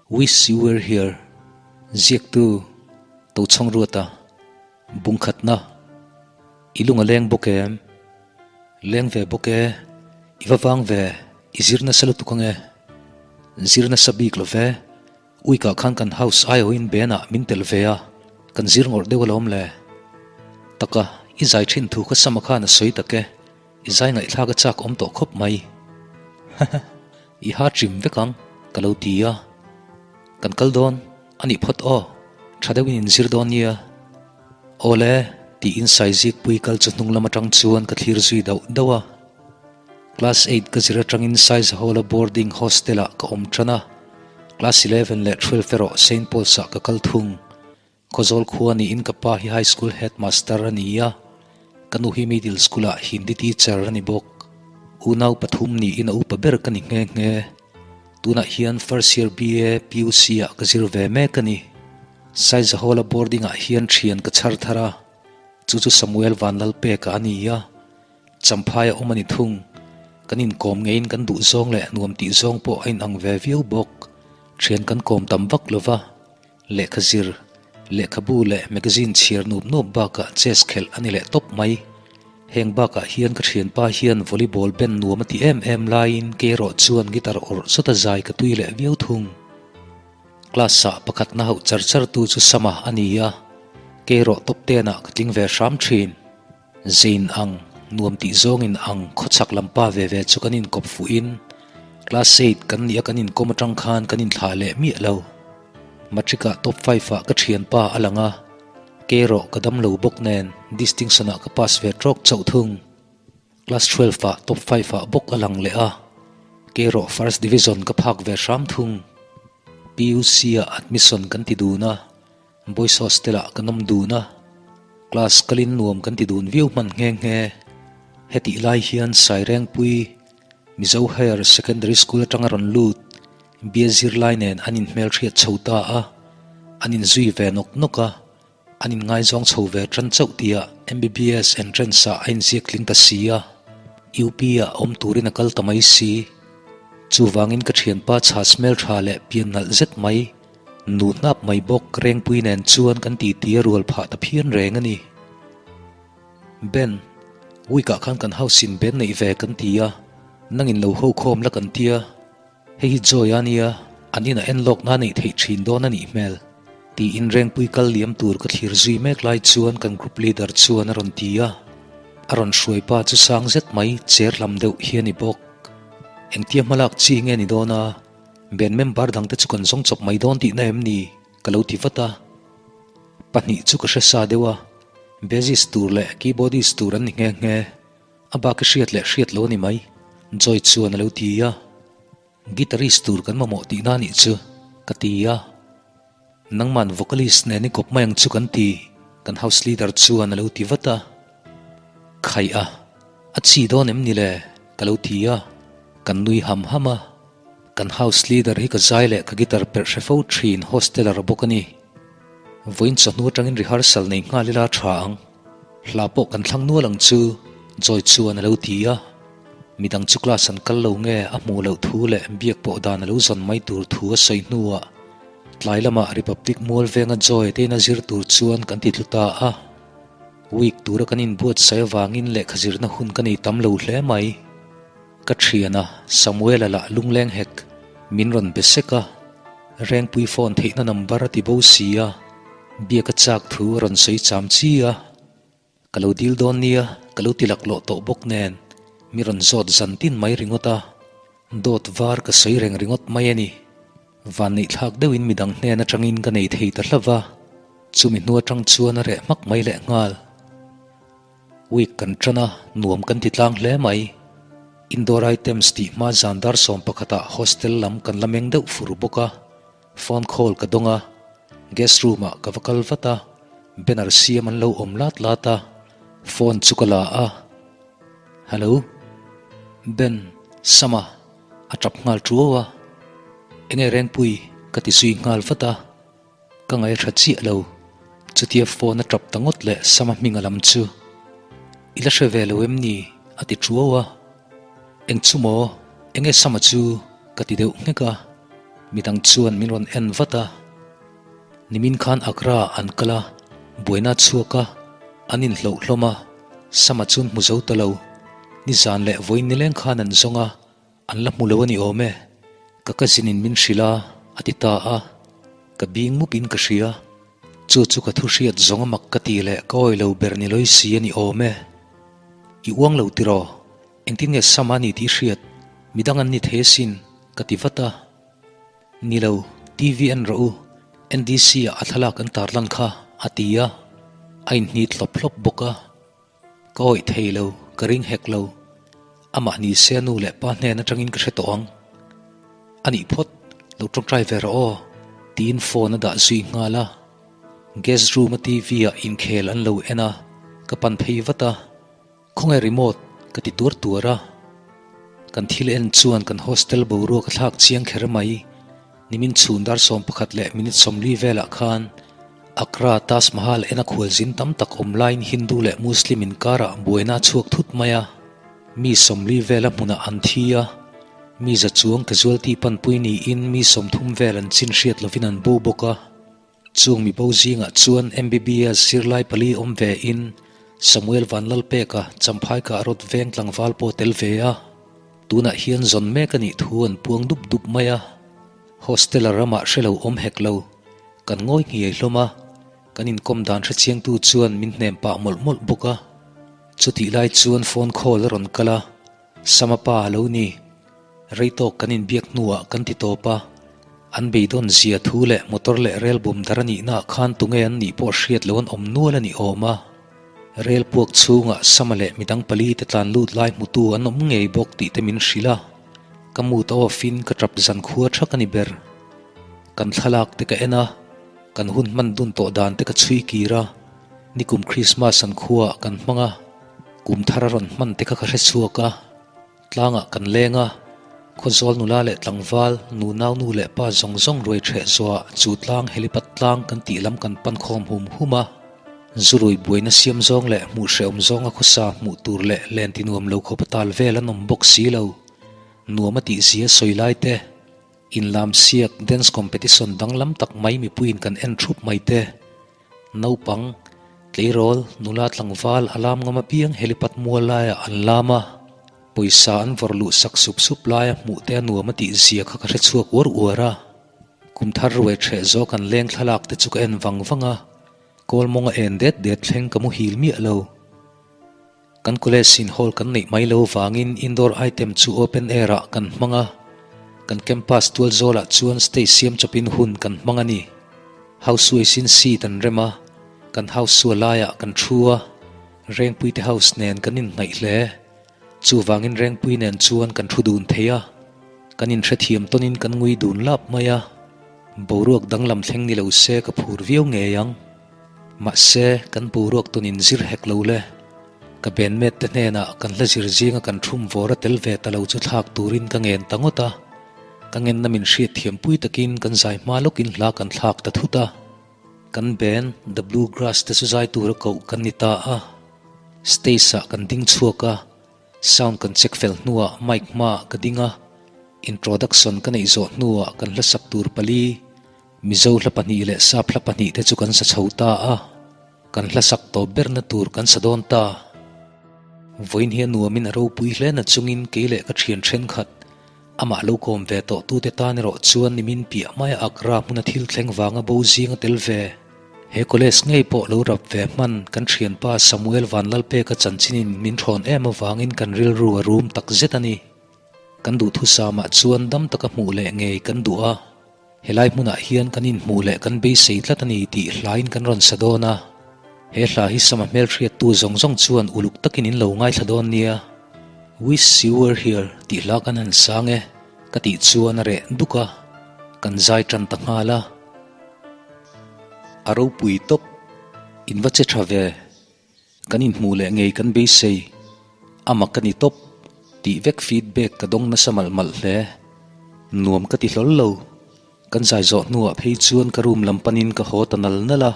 Wish You Were Here ziaktu Tochhawng Ruata bungkhatna i lung a leng bawk em? Leng ve bawk e, i va vang ve, i zir nasa lutuk ange. Zir nasa bik lo ve, Uikah khan kan house aiawhin Ben-ah min tel ve a, kan zir ngawrh deuh alawm le. Taka, i zai thin thu kha Sama khan a sawi tak e, i zai ngaihthlak a chak awm tawh khawp mai. Haha, i ha trim vek ang, ka lo ti a. Kan kal dawn, a nih phawt aw, tha deuhin in zir dawn nia. Aw le, tiin Saizikpui kal chu hnung lam atang chuan ka thlir zui dauh dauh a. Class eight ka zir atangin Saizahawla boarding hostel-ah ka awm tan a, class 11 leh 12 erawh Saint Paul's-ah ka kal thung. Khawzawl khua niin ka pa hi high school headmaster a ni a, ka nu hi middle school-ah Hindi teacher a ni bawk. Unau pathum niin a upa ber ka ni nghe nghe. Tunah hian first year BA PUC-ah ka zir ve mek a ni. Saizahawla boarding-ah hian thian ka chhar thar a, chu chu Samuel Vanlalpeka a ni a. Champhai a awm a ni thung. Kan inkawm ngeiin kan duh zawng leh nuam tih zawng pawh a inang ve viau bawk. Thian kan kawm tam vak lo va, lehkha zir, lehkhabu leh magazine chhiar nup nup bakah chess khelh a ni leh tawp mai. Heng bakah hian ka thianpa hian volleyball ben nuam a ti em em laiin kei erawh chuan guitar awrh zawt a zai ka tui leh viau thung. Class ah pakhatna hauh char char tu chu Sama a ni a, kei erawh top ten ah ka tling ve hram thin. Zein ang, nuam tih zawngin ang khawchhak lam pa ve ve chu kan inkawp fuhin class eight kan nih a kan inkawm atang khan kan inthlah leh miah lo. Matric ah top five ah ka thianpa a lang a, kei erawh ka dam lo bawk nen distinction ah ka pass ve trawk chauh thung. Class 12 ah top five ah bawk a lang leh a, kei erawh first division ka phak ve hram thung. PUC ah admission kan ti dun a. Boys hostel ah kan awm dun a, class kalin nuam kan ti dun viau hman nghe nghe. Hetih lai hian Sairengpui Mizo Higher Secondary School atanga rawn lut bia zirlai nen an inhmelhriat chho ta a, an inzui ve nawk nawk a, an inngaizawng chho ve tan chauh tihah MBBS entrance ah a inziak tling ta si a, UP ah awm turin a kal ta mai si. Chuvangin ka thianpa chhas hmeltha leh pian nalh zet mai Nu hnap mai bawk Rengpui nen chuan kan titi a rual phah ta phian reng a ni. Ben, week ah khan kan house in ben neih ve kan ti a, nangin lo ho khawm la kan tia, hei hi Joy a nia, an inah en lawk na neih theih thin dawn a nih hmel, tiin Rengpui kal liam tur ka thlir zui mek lai chuan kan group leader chuan a rawn ti a, a rawn hruai pa chu sang zet mai cher hlam deuh hi a ni bawk. Engtia hmalak chi nge ni dawn a? Band member dangte chu kan zawng chawp mai dawn tihna em ni? Ka lo ti vat a. Pahnih chu ka hre sa deuh a, bassist tur leh keyboardist tur an ni nghe nghe. A bak i hriat leh hriat lo a ni mai, Joy chuan a lo ti a. Guitarist tur kan mamawh tihna a nih chu, ka ti a. Nangman vocalist nen i kawp mai ang chu kan ti, kan house leader chuan a lo ti vat a. Khaih a, a chi dawn em ni le? Ka lo ti a, kan nui ham ham a. Kan house leader hi ka zai leh ka guitar perh hre fo thin hosteler bawk a ni. Vawiin chawhnu atangin rehearsal nei nghal ila tha ang. Hla pawh kan thlang nual ang chu, Joy chuan a lo ti a. Midang chu class an kal lo nge a hmuh loh thu leh biak pawh dan a lo zawn mai tur thu a sawi hnuah tlai lamah Republic Mual venga Joy te ina zir tur chuan kan ti tlu ta a. Week tura kan inbuatsaih avangin lehkha zirna hun ka nei tam lo hle mai. Ka thian a, Samuela lah lungleng hek min rawn be sek a, Rengpui phone theihna number a ti bo si a, biak a chak thu a rawn sawi cham chi a. Ka lo dil dawn nia, ka lo ti laklawh tawh bawk nen, mi rawn zawt zan tin mai ringawt a, dawt var ka sawi reng ringawt mai a ni. Vanneihthlak deuhin midang hnen atangin ka nei thei ta hlauh va, chumi hnu atang chuan a reh hmak mai lehnghal. Week kan tan a, nuam kan ti tlang hle mai. Indoor items tih hma zan dar 11 ah hostel lam kan la meng deuh fur bawk a, phone call ka dawng a, guest room ah ka va kal vat a, banner siam an lo awm lat lat a, phone chu ka la a. Hello? Ben, Sama, a tap nghal tuau a. Enge Rengpui? ka ti zui nghal vat a. Ka ngaihra chiah lo. Chutia phone a tap ta ngawt leh Sama hming a lam chu. I la hre ve lo em ni? a ti tuau a. Eng chu maw? Enge Sama chu? ka ti deuh nghek a. Midang chuan min rawn en vat a. Nimin khan Accra ah an kal a, buaina a chhuak a, an inhloh hlawm a, Sama chuan hmu zo ta lo. Nizan leh vawiin nileng khan an zawng a, an la hmu lo a ni awm e. Ka cousin in min hrilh a, a ti ta a. Ka bing mup in ka hria. Chu chu ka thu hriat zawng a mak ka ti leh ka awi lo ber ni lawi si a ni awm e. I uang lo tiraw? Engtin nge Sama a ni tih i hriat? Midang an ni thei asin, ka ti vat a. Ni lo, TV en rawh u, NDC ah a thlalak an tarlan kha, a ti a. A inhnit hlawp hlawp bawk a. Ka awih thei lo, ka ring hek lo. Amah ni se a nu leh pa hnen atangin ka hre tawh ang. A nih phawt, lo tawngtai ve rawh aw, tiin phone a dah zui nghal a. Guest room a TV ah inkhel an lo en a, ka pan phei vat a. Khawnge remote? ka ti tuar tuar a. Kan thil en chuan kan hostel boruak a thlak chiang kher mai. Nimin chhun dar 11 leh minute 40 velah khan Accra Taj Mahal ena khualzin tam tak awm laiin Hindu leh Muslim inkarah buaina a chhuak thut mai a. Mi 40 vela hmunah an thi a. Mi za chuang casualty panpui niin mi 30 vel an chin hriat lovin an bo bawk a. Chung mibo zingah chuan MBBS zirlai pali awm ve in Samuel Vanlalpeka Champhai kah rawt veng tlangval pawh tel ve a, tunah hian zawn mek a nih thu an puang dup dup mai a. Hostel-a ramah hre lo awm hek lo, kan ngawi nghiai hlawm a, kan inkawm dan hrechiangtu chuan min hnem pah mawlh mawlh bawk a. Chutih lai chuan phone call a rawn kal a, Sama pa a lo ni. Rei tawk kan inbiak hnuah kan ti tawp a, an beidawn zia thu leh motor leh rel bawm dar a nihnaah khan tunge an nih pawh hriat lo an awm nual a ni awm a. Rel puak chhungah Sama leh midang pali te tlan lut lai hmutu an awm ngei bawk tih te min hrilh a, ka mood a off in ka tap zan khua thak a ni ber. Kan thlalak te ka en a, kan hun hman dun tawh dan te ka chhui kir a, nikum Christmas an khuaah kan hmang a, kum thar a rawn hman te kha ka hre chhuak a. Tlangah kan leng a, Khawzawl nula leh tlangval, nu nau nu leh pa zawng zawng ruai ṭheh zuah chu tlang helipad tlang kan tih lam kan pan khawm hum hum a. Zurui buaina siam zawng leh hmuh hrehawm zawnga khawsa hmuh tur leh len ti nuam lo khawp a tal vel an awm bawk si lo. Nuam a tih zia sawi lai te, inlam siak dance competition danglam tak mai mipuiin kan en thup mai te, Naupang, tleirawl, nula tlangval a lam ngam apiang helipad mual laiah an lam a, pawisa an vawrh luh sak sup sup laia hmuh te a nuam a tih zia kha ka hre chhuak uar uar a. Kum thar ruai ṭheh zawk an leng thlalak te chu ka en vang vang a, kawl mawng a en det det thleng ka muhil miah lo. Kan college in hall kan neih mai lo vangin indoor item chu open air ah kan hmang a, kan campus tual zawlah chuan stage siam chawpin hun kan hmang a ni. House ways in seat an rem a, kan house sua laiah kan thu a, Rengpui te house nen kan inhnaih hle. Chuvangin Rengpui nen chuan kan thu dun thei a, kan inhrethiam tawnin kan ngui dun lap mai a, boruak danglam thleng ni lo se ka phur viau ngei ang. Mahse, kan boruak tun in zir hek lo le. Ka bandmate te hnenah kan hla zir zinga kan thum vawr a tel ve ta lo chu thlak turin ka ngen ta ngawt a. Ka ngenna min hriat thiampui takin kan zai hma lawkin hla kan thlak ta thut a. Kan band, The Blue Grass te chu zai tura koh kan ni ta a. Stage ah kan ding chhuak a, sound kan check fel hnuah mic hmaah ka ding a. Introduction ka neih zawh hnuah kan hla sak tur pali, Mizo hla pahnih leh sap hla pahnih te chu kan sa chho ta a, kan hla sak tawp berna tur kan sa dawn ta. Vawiin hi a nuamin a ropui hle na chungin kei leh ka thian thenkhat, amah lo kawm ve tawh tute tan erawh chuan nimin piah maia Agra hmuna thil thleng vanga bo zinga tel ve. He college ngei pawh lo rap ve hman kan thianpa Samuel Vanlalpeka chanchinin min thawn em avangin kan rilru a rum takzet a ni. Kan duhthusamah chuan dam taka hmuh leh ngei kan duh a. Helai hmunah hian kan inhmuh leh kan beisei tlat a ni tih hlain kan rawn sa dawn a. He hla hi Sama hmelhriattu zawng zawng chuan uluk takin in lo ngaithla dawn nia. Wish you were here tih hla kan han sang e ka tih chuan a reh duk a, kan zai tan ta nghal a. A ropui tawp, in va che tha ve. Kan inhmuh leh ngei kan beisei, a mak a ni tawp tih vek feedback ka dawng nasa malh malh hle. Nuam ka ti hlawl lo. Kan zai zawh hnuah phei chuan ka room lam panin ka haw ta nal nal a.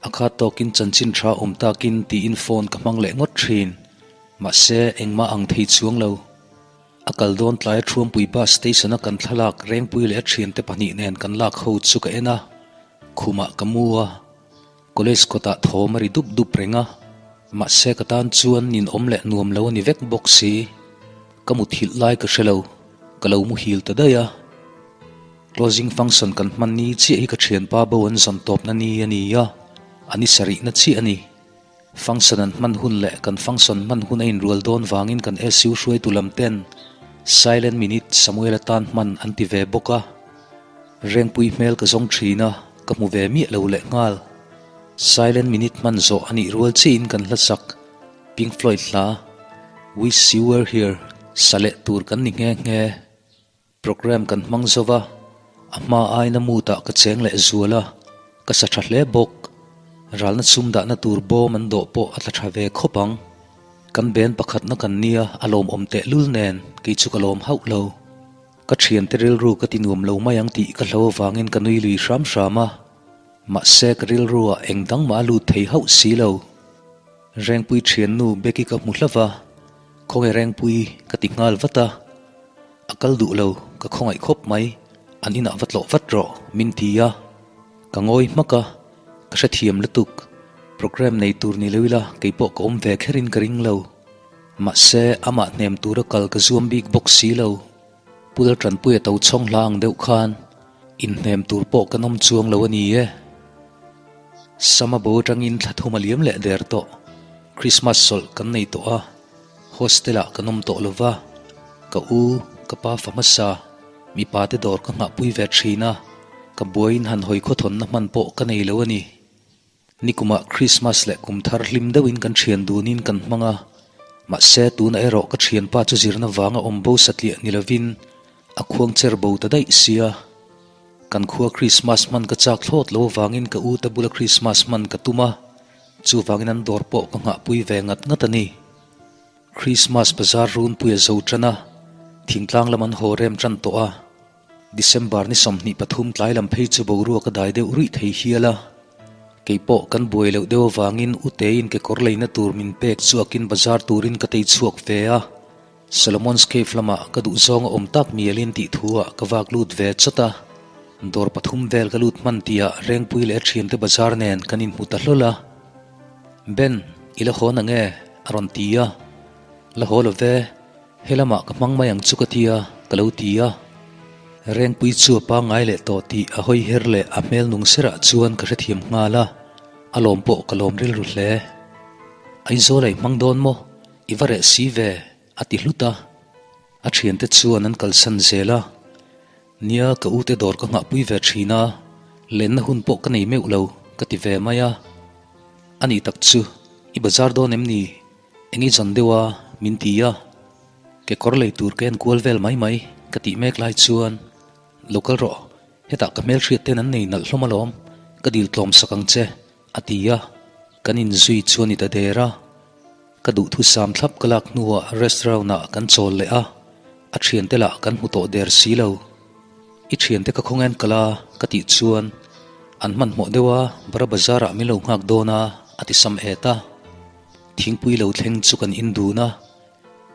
A khat tawkin chanchin tha awm takin tiin phone ka hmang leh ngawt thin. Mahse, engmah ang thei chuang lo. A kal dawn tlaia Thuampui bus station a kan thlalak Rengpui leh a thiante pahnih nen kan lak ho chu ka en a, khumah ka mu a, college kawtah thawm a ri dup dup reng a, mahse ka tan chuan ninawm leh nuam lo a ni vek bawk si. Ka muthilh lai ka hre lo, ka lo muhil ta daih a. Closing function kan hman ni chiah hi ka thianpa bo an zawn tawpna ni a ni a, a ni sarihna chiah a ni. Function an hman hun leh kan function hman hun a inrual dawn vangin kan SU hruaitu lam ten Silent Minute Samuel atan hman an ti ve bawk a. Rengpui hmel ka zawng thin a, ka hmu ve miah lo leh nghal. Silent Minute hman zawh a nih rual chiahin kan hlasak Pink Floyd hla Wish You Were Here sa leh tur kan ni nghe nghe. Programme kan hmang zo va, a hma aina mood ah ka cheng leh zual a, ka sa tha hle bawk. Ralna chhum dahna tur bawm an dawh pawh a tla tha ve khawp ang. Kan band pakhatna kan nia a lawmawm tehlul nen kei chu ka lawm hauh lo. Ka thiante rilru ka ti nuam lo mai ang tih ka hlo avangin ka nui lui hram hram a, mahse ka rilru ah eng dang mah a lut thei hauh si lo. Rengpui thiannu Becky ka hmu hlauh va, Khawnge Rengpui ka ti nghal vat a. A kal duh lo, ka khawngaih khawp mai, an inah va tlawh vat rawh, min ti a. Ka ngawi hmak a, ka hrethiam lutuk. Programme nei tur ni lo ila keipawh ka awm ve kherin ka ring lo. Mahse, amah hnem tura kal ka zuam bik bawk si lo. Pu Laltanpuia to chhawng hla ang deuh khan inhnem tur pawh kan awm chuang lo a ni e. Sama bo atangin thla thum a liam leh der tawh. Christmas sawlh kan nei tawh a. Hostel ah kan awm tawh lo va, ka u, ka pa fa hmasa, mipa te dawr ka nghahpui ve thin a, ka buaiin han hawi khawthawnna hman pawh ka nei lo a ni. Nikumah Christmas leh kum thar hlim deuhin kan thian dunin kan hmang a, mahse tunah erawh ka thianpa chu zirna vanga awm bo satliah ni lovin a khuang cher bo ta daih sia. Kan khua Christmas hman ka chak thlawt lo avangin ka u te bula Christmas hman ka tum a, Chuvangin an dawr pawh ka nghahpui ve ngat ngat a ni. Christmas bazar runpui a zo tan a, thingtlang lam an haw rem tan tawh a. December ni 23 tlai lam phei chu boruak a dai deuh ruih thei hial a. Kei pawh kan buai loh deuh avangin Utein kekawr leina tur min pek chuakin bazar turin ka tei chhuak ve a. Solomon's Cave lamah ka duh zawng a awm tak mialin tih thu ah ka vak lut ve chawt a, dawr pathum vel ka lut hman tih ah Rengpui leh a thiante bazar nen kan inhmu ta hlawl a. Ben, i la haw na nge? a rawn ti a. La haw lo ve, he lamah ka hmang mai ang chu ka tia, ka lo ti a. Rengpui chu a pangngai leh tawh tih a hawi her leh a hmel nung serah chuan ka hrethiam nghal a, a lawm pawh ka lawm rilru hle. Aizawl a i hmang dawn maw? I va reh si ve, a ti hlut a. A thiante chuan an kalsan zel a. Nia, ka ute dawr ka nghahpui ve thin a, lenna hun pawh ka nei meuh lo, ka ti ve mai a. A nih tak chu, i bazar dawn em ni? Eng i zawn deuh a? min ti a. Kekawr lei tur ka en kual vel mai mai, ka tih mek lai chuan, Lo kal rawh, hetah ka hmelhriat ten an nei nalh hlawm alawm, ka dil tlawm sak ang che, a ti a. Kan inzui chuan i ta der a. Ka duhthusam thlap ka lak hnuah restaurant ah kan chawl leh a, a thiante lah kan hmu tawh der si lo. I thiante ka khawngain kal a ka tih chuan an hmanhmawh deuh a, Bara Bazar ah min lo nghak dawn a a ti sam et a. Thingpui lo thleng chu kan in dun a,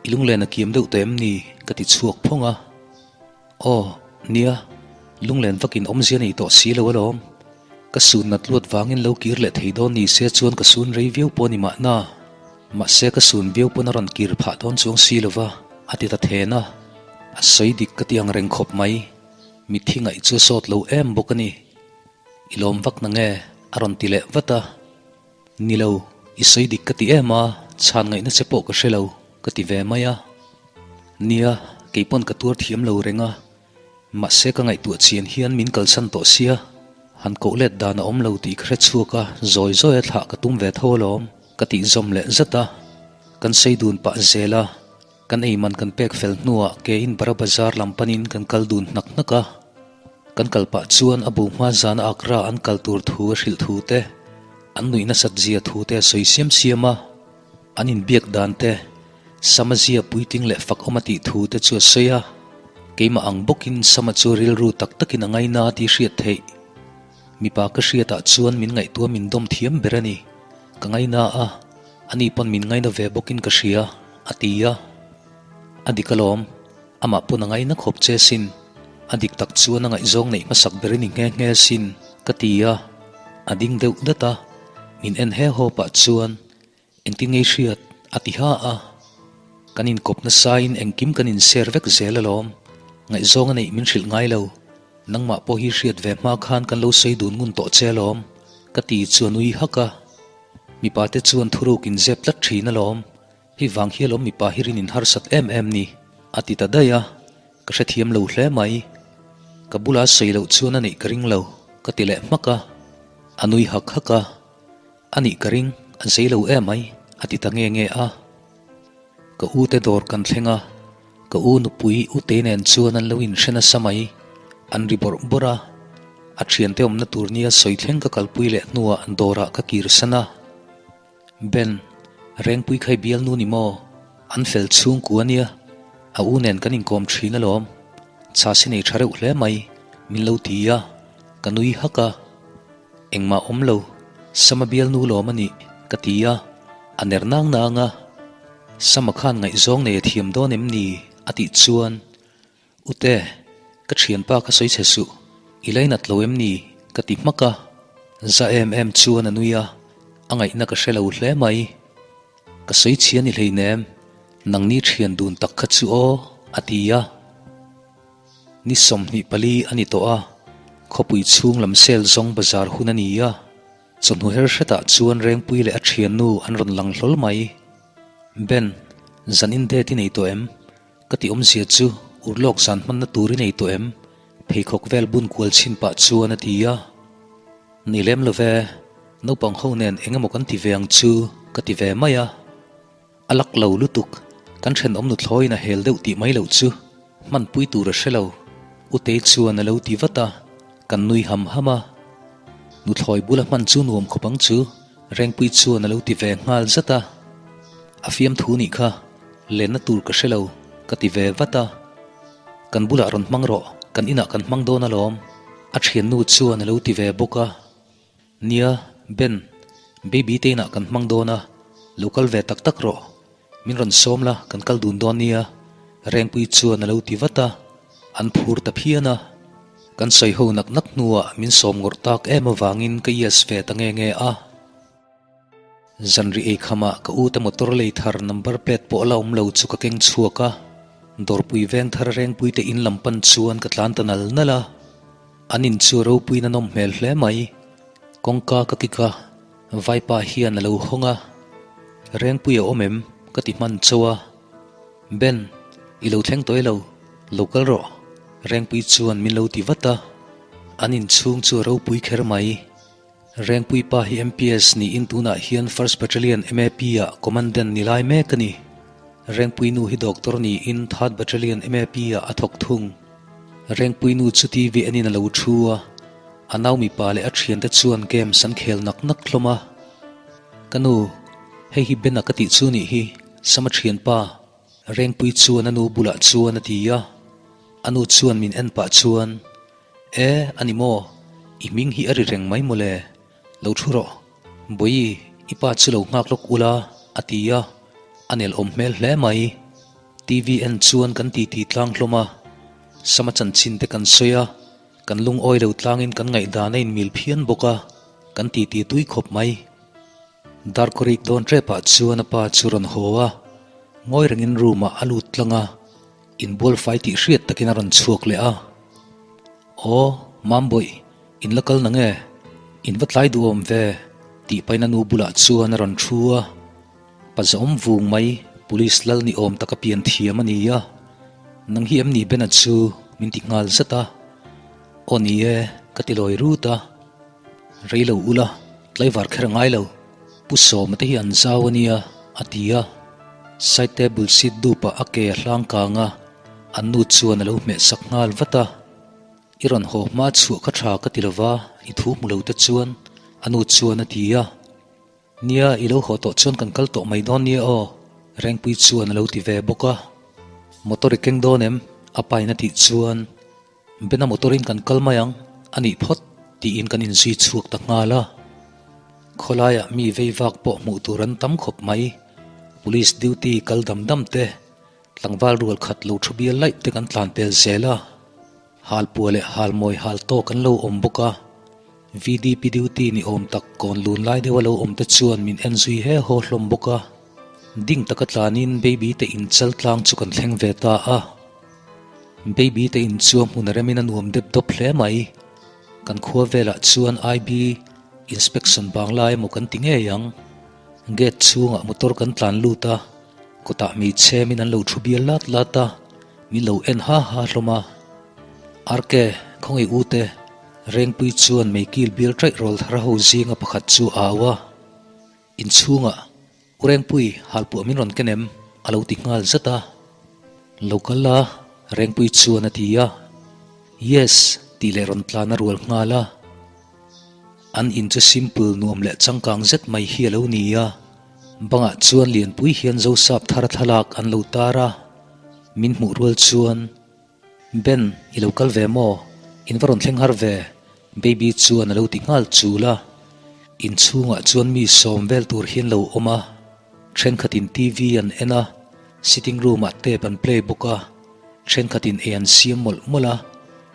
I lunglen a kiam deuh tawh em ni? ka ti chhuak phawng a. Aw, nia, lunglen vakin awmzia nei tawh si lo alawm. Ka sun nat luat vangin lo kir leh thei dawn ni se chuan ka sun rei viau pawh a ni mahna. Mahse ka sun viau pawn a rawn kir phah dawn chuang si lo va, a ti ta then a. A sawi dik ka ti ang reng khawp mai. Mitthi ngaih chu a sawt lo em bawk a ni. I lawm vak na nge? a rawn ti leh vat a. Ni lo, i sawi dik ka ti em a, chhan ngaihna che pawh ka hre lo, ka ti ve mai a. Nia, kei pawn ka tuar thiam lo reng a, mahse ka ngaihtuah chian hian min kalsan tawh sia, han koh let dan a awm lo tih ka hre chhuak a, zawi zawi a thlah ka tum ve tho alawm, ka tih zawm leh zat a. Kan sei dun pah zel a, kan ei man kan pek fel hnuah ke in Bara Bazar lam panin kan kal dun hnak hnak a. Kan kal pah chuan a bo hma zana Accra an kal tur thu a hrilh thu te, an nuih nasat zia thu te a sawi siam siam a. An inbiak dan te, Sama zia puitling leh fak awm a tih thu te chu a sawi a. Keimah ang bawkin Sama chu rilru tak takin a ngaina tih hriat theih. Mipa ka hriatah chuan min ngaihtuah min dawm thiam ber a ni. Ka ngaina a, ani pawn min ngaina ve bawkin ka hria, a ti a. A dik alawm. Amah pawn a ngaina khawp che sin. A dik tak chuan a ngaihzawng neih hmasak ber i ni nghe nghe sin, ka ti a. A ding deuh dat a, min en he haw pah chuan engtin ngei hriat a ti ha a. Kan inkawp nasain engkim kan inser vek zel alawm. Ngaihzawng a neih min hrilh ngai lo. Nangmah pawh hi hriat ve hma khan kan lo sawi dun ngun tawh che alawm, ka ti chu a nui hak a. Mipa te chuan thuruk inzep tlat thin alawm. Hei vang hi alawm mipa hi rin in harsat em em ni, a ti ta daih a, ka hrethiam lo hle mai. Ka bula sawi loh chuan a neih ka ring lo, ka ti leh hmak a. A nui hak hak a, a nih ka ring, a zei lo em mai, a ti ta nge nge a. Ka u te dawr kan thleng a, ka u nupui Utei nen chuan an lo inhre nasa mai, an ri bawrh bawrh a. A thiante awmna tur nia sawi thleng ka kalpui leh hnuah dawrah ka kirsan a. Ben, Rengpui khai bialnu ni maw? An fel chhungku a nia, a u nen kan inkawm thin alawm. Chhasi nei tha reuh hle mai, min lo ti a, ka nui hak a. Engmah awm lo, Sama bialnu lawm a nih, ka ti a, a ner nang nang a. Sama khan ngaihzawng nei a thiam dawn em ni? a tih chuan Ute, ka thianpa ka sawi chhe suh, i lainat lo em ni? ka ti hmak a, za em em chuan a nui a, a ngaihna ka hre lo hle mai. Ka sawi chhia ni hleinem, nangni thian dun tak kha chu aw, a ti a. Ni 24 a ni tawh a, khawpui chhung lam sel zawng bazar hun a ni a, chawhnu her hretah chuan Rengpui leh a thiannu an rawn lang hlawl mai. Ben, zan in date i nei tawh em? Ka ti awmzia chu urlawk zan hmanna tur i nei tawh em? Pheikhawk vel bun kual chhin pah chuan a ti a. Ni lem lo ve, naupang ho nen eng emaw kan ti ve ang chu ka ti ve mai a. A lak lo lutuk, kan thenawm nuthlawiin a hel deuh tih mai loh chu hmanpui tur a hre lo. Utei chuan a lo ti vat a, kan nui ham ham a. Nuthlawi bula hman chu nuam khawp ang chu. Rengpui chuan a lo ti ve nghal zat a, A fiamthu nih kha, lenna tur ka hre lo, ka ti ve vat a. Kan bulah rawn hmang rawh, kan inah kan hmang dawn alawm, a thiannu chuan a lo ti ve bawk a. Nia, Ben, baby te inah kan hmang dawn a, lo kal ve tak tak rawh, min rawn sawm la, kan kal dun dawn nia, Rengpui chuan a lo ti vat a, an phur ta phian a. Kan sawi ho nak nak hnuah min sawm ngawrh tak em avangin ka yes ve ta nge nge a. Zanri ei khamah ka ute motor lei thar number plate pawh la awm lo chu ka keng chhuak a, dawrpui veng thar rengpui te in lam pan chuan ka tlan ta nal nal a. An in chu ropuiin a nawm hmel hle mai. Kawngka ka kik a, vaipa hian a lo hawng a. Rengpui a awm em? ka ti hman chauh a. Ben, i lo thleng tawh elo? Lo kal rawh. Rengpui chuan min lo ti vat a. An inchhung chu a ropui kher mai. Rengpui pa hi MPS niin tunah hian First Battalion MAP ah Commandant ni lai mek a ni. Rengpui nu hi Doctor niin Third Battalion MAP ah a thawk thung. Rengpui nu chu TV enin a lo thu a. A nau mipa leh a thiante chuan games an khel nak nak hlawm a. Ka nu, hei hi Ben-a ka tih chu nih hi. Sama thianpa, Rengpui chuan a nu bulah chuan a ti a. A nu chuan min en pah chuan, E, a ni maw? I hming hi a ri reng mai mawle. Lo thu rawh. Bawihi, i pa chu lo nghak lawk ula, a ti a. A nel awm hmel hle mai. TV en chuan kan titi tlang hlawm a. Sama chanchin te kan sawi a. Kan lungawi lo tlangin kan ngaihdan a inmil phian bawk a. Kan titi tui khawp mai. Darkawrik dawn ṭepah chuan a pa chu rawn haw a, ngawi rengin room ah a lut tlang a, inbual fai tih hriat takin a rawn chhuak leh a. Aw, Mambawih, in la kal nang e? In va tlai duhawm ve, tih pahin a nu bulah chuan a rawn thu a. Pa zawm vung mai, Police lal ni awm taka pian thiam a ni a, nang hi em ni Bena chu min ti nghal zat a. Aw ni e, ka ti lawi rut a. Rei lo ula, tlaivar kher a ngai lo. Pu Sawma te hi an zau a nia, a ti a. Side table seat dupah a ke a hlang kang a, an nu chuan a lo hmeh sak nghal vat a. I rawn haw hma chhuah kha tha ka ti lova, i thu hmu lo te chuan, a nu chuan a ti a. Nia, i lo haw tawh chuan kan kal tawh mai dawn nia aw, Rengpui chuan a lo ti ve bawk a. Motor i keng dawn em? a pain a tih chuan. Bena motor-in kan kal mai ang, a nih phawt, tiin kan inzui chhuak ta nghal a. Khawlaiah mi vei vak pawh hmuh tur an tam khawp mai. Police duty kal dam dam te, Tlangval rual khat lo thu bial laih te kan tlan pel zel a, halpua leh halmawi hal tawk an lo awm bawk a. VDP duty ni awm tak kawn lun lai deuha lo awm te chuan min en zui he haw hlawm bawk a. Ding taka tlanin baby te in chal tlang chu kan thleng ve ta a. Baby te in chu a hmun a remin a nuam dep dawp hle mai. Kan khua velah chuan IB inspection bang lai emaw kan ti ngei ang. Gate chhungah motor kan tlan lut a, kawtah hmeichhe min an lo thu bial lat lat a, min lo en ha ha hlawm a. RK, khawngaih u te, Rengpui chuan meikil bial ṭaih rawl thar ho zinga pakhat chu a au a. Inchhungah, U Rengpui, halpuah min rawn ken em? a lo ti nghal zat a. Lo kal la, Rengpui chuan a ti a. Yes, tih leh rawn tlan a rual nghal a. An in chu simple nuam leh changkang zet mai hi a lo ni a, bangah chuan lianpui hian Zosap thar thlalak an lo tar a, min hmuh rual chuan, Ben, i lo kal ve maw? In va rawn thleng har ve, Baby chuan a lo ti nghal chul a. Inchhungah chuan mi sawm vel tur hian lo awm a, thenkhatin TV an en a, sitting room ah tape an play bawk a. Thenkhatin ei an siam mawlh mawlh a,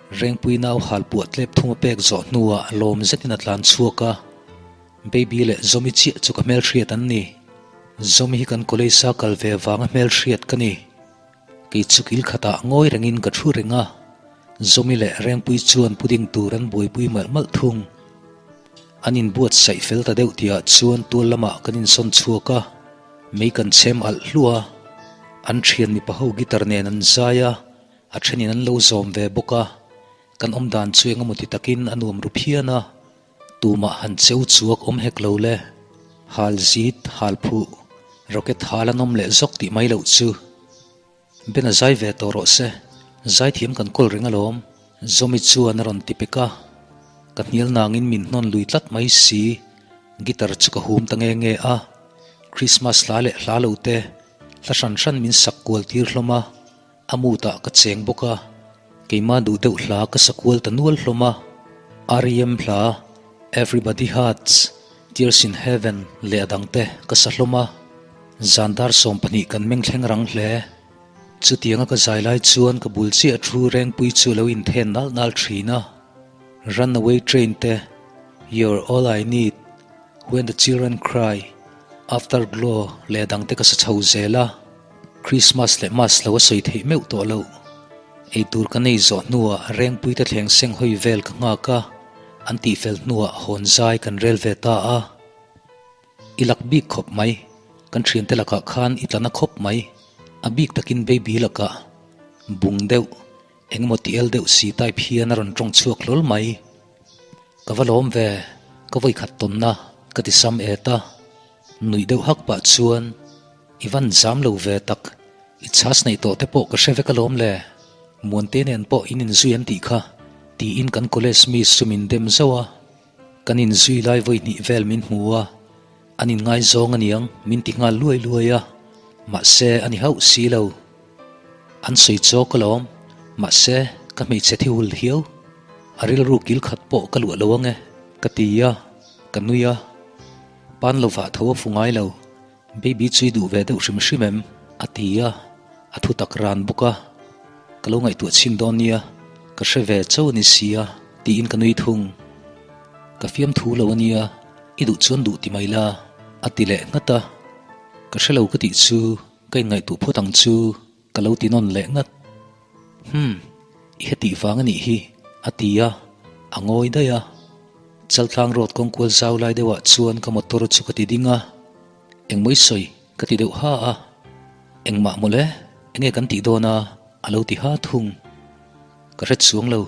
Rengpui nau hal puah tlep thung a pek zawh hnuah lawm zetin a tlan chhuak a. Baby leh Zawmi chiah chu ka hmelhriat an ni. Zawmi hi kan college a kal ve vanga hmelhriat ka ni. Kei chu kil khatah ngawi rengin ka thu reng a, Zawmi leh Rengpui chuan pudding tur an buaipui malh malh thung. An inbuatsaih fel ta deuh tihah chuan tual lamah kan insawn chhuak a. Mei kan chhem alh hluah a, an thian mipa ho guitar nen an zai a, a thenin an lo zawm ve bawk a, kan awm dan chu eng emaw ti takin a nuam ru phian a, tumah han cheu chuak awm hek lo le, hal zit, hal phuh, rocket hal an awm leh zawk tih mai loh chu. Ben a zai ve tawh rawh se, zaithiam kan kawl reng alawm, Zawmi chuan a rawn ti pek a, ka hnial nangin min hnawn lui tlat mai si, guitar chu ka hum ta nge nge a, Christmas hla leh hla lo te hla hran hran min sak kual tir hlawm a, a mood ah ka cheng bawk a, keimah duh deuh hla ka sa kual ta nual hlawm a, R.E.M hla, Everybody Hurts, Tears in Heaven leh a dang te ka sa hlawm a. Zan dar 12 kan meng thleng rang hle. Chutianga ka zai lai chuan ka bul chiah thu Rengpui chu lo inthen nal nal thin a. Runaway Train te, You're All I Need, When the Children Cry, Afterglow leh a dangte ka sa chho zel a. Christmas leh Mass lo a sawi theih meuh tawh loh. Eitur ka nei zawh hnuah Rengpui te thleng seng hawi vel ka nghak a, an tihfel hnuah hawn zai kan rel ve ta a. I lak bik khawp mai, kan thiante lakah khan i tla na khawp mai, a bik takin baby lakah bung deuh, engemaw ti el deuh si type hian a rawn tawng chhuak hlawl mai. Ka va lawm ve, ka vawi khat tawnna ka ti sam et a, nuih deuh hak pah chuan i van zam lo ve tak, i chhas neih tawh te pawh ka hre vek alawm le, Muante nen pawh in inzui an tih kha, tiin kan college miss chu min dem zauh a. Kan inzui lai vawi hnih vel min hmu a, an inngaizawng aniang min ti nghal luai luai a, mahse a ni hauh si lo. An sawi chawk alawm, mahse ka hmeichhe thi hul hiau, a rilru kil khat pawh ka luah lo ange ka ti a, ka nui a. Pan lovah tho a fu ngai lo, Baby chu i duh ve deuh hrim hrim em? a ti a, a thu tak ran bawk a. Ka lo ngaihtuah chhin dawn nia, ka hre ve chauh a ni si a, tiin ka nui thung. Ka fiam thu lo a nia, i duh chuan duh ti mai la, a ti leh nghat a. Ka hre lo ka tih chu ka inngaihtuah phawt ang chu ka lo ti nawn leh nghat. Hum, i hetih vang a nih hi, a ti a, a ngawi daih a. Chaltlang road kawngkual zau lai deuhah chuan ka motor chu ka ti ding a, Engmaw i sawi? ka ti deuh ha a. Engmah mawle, enge kan tih dawn a? a lo ti ha thung. Ka hre chuang lo,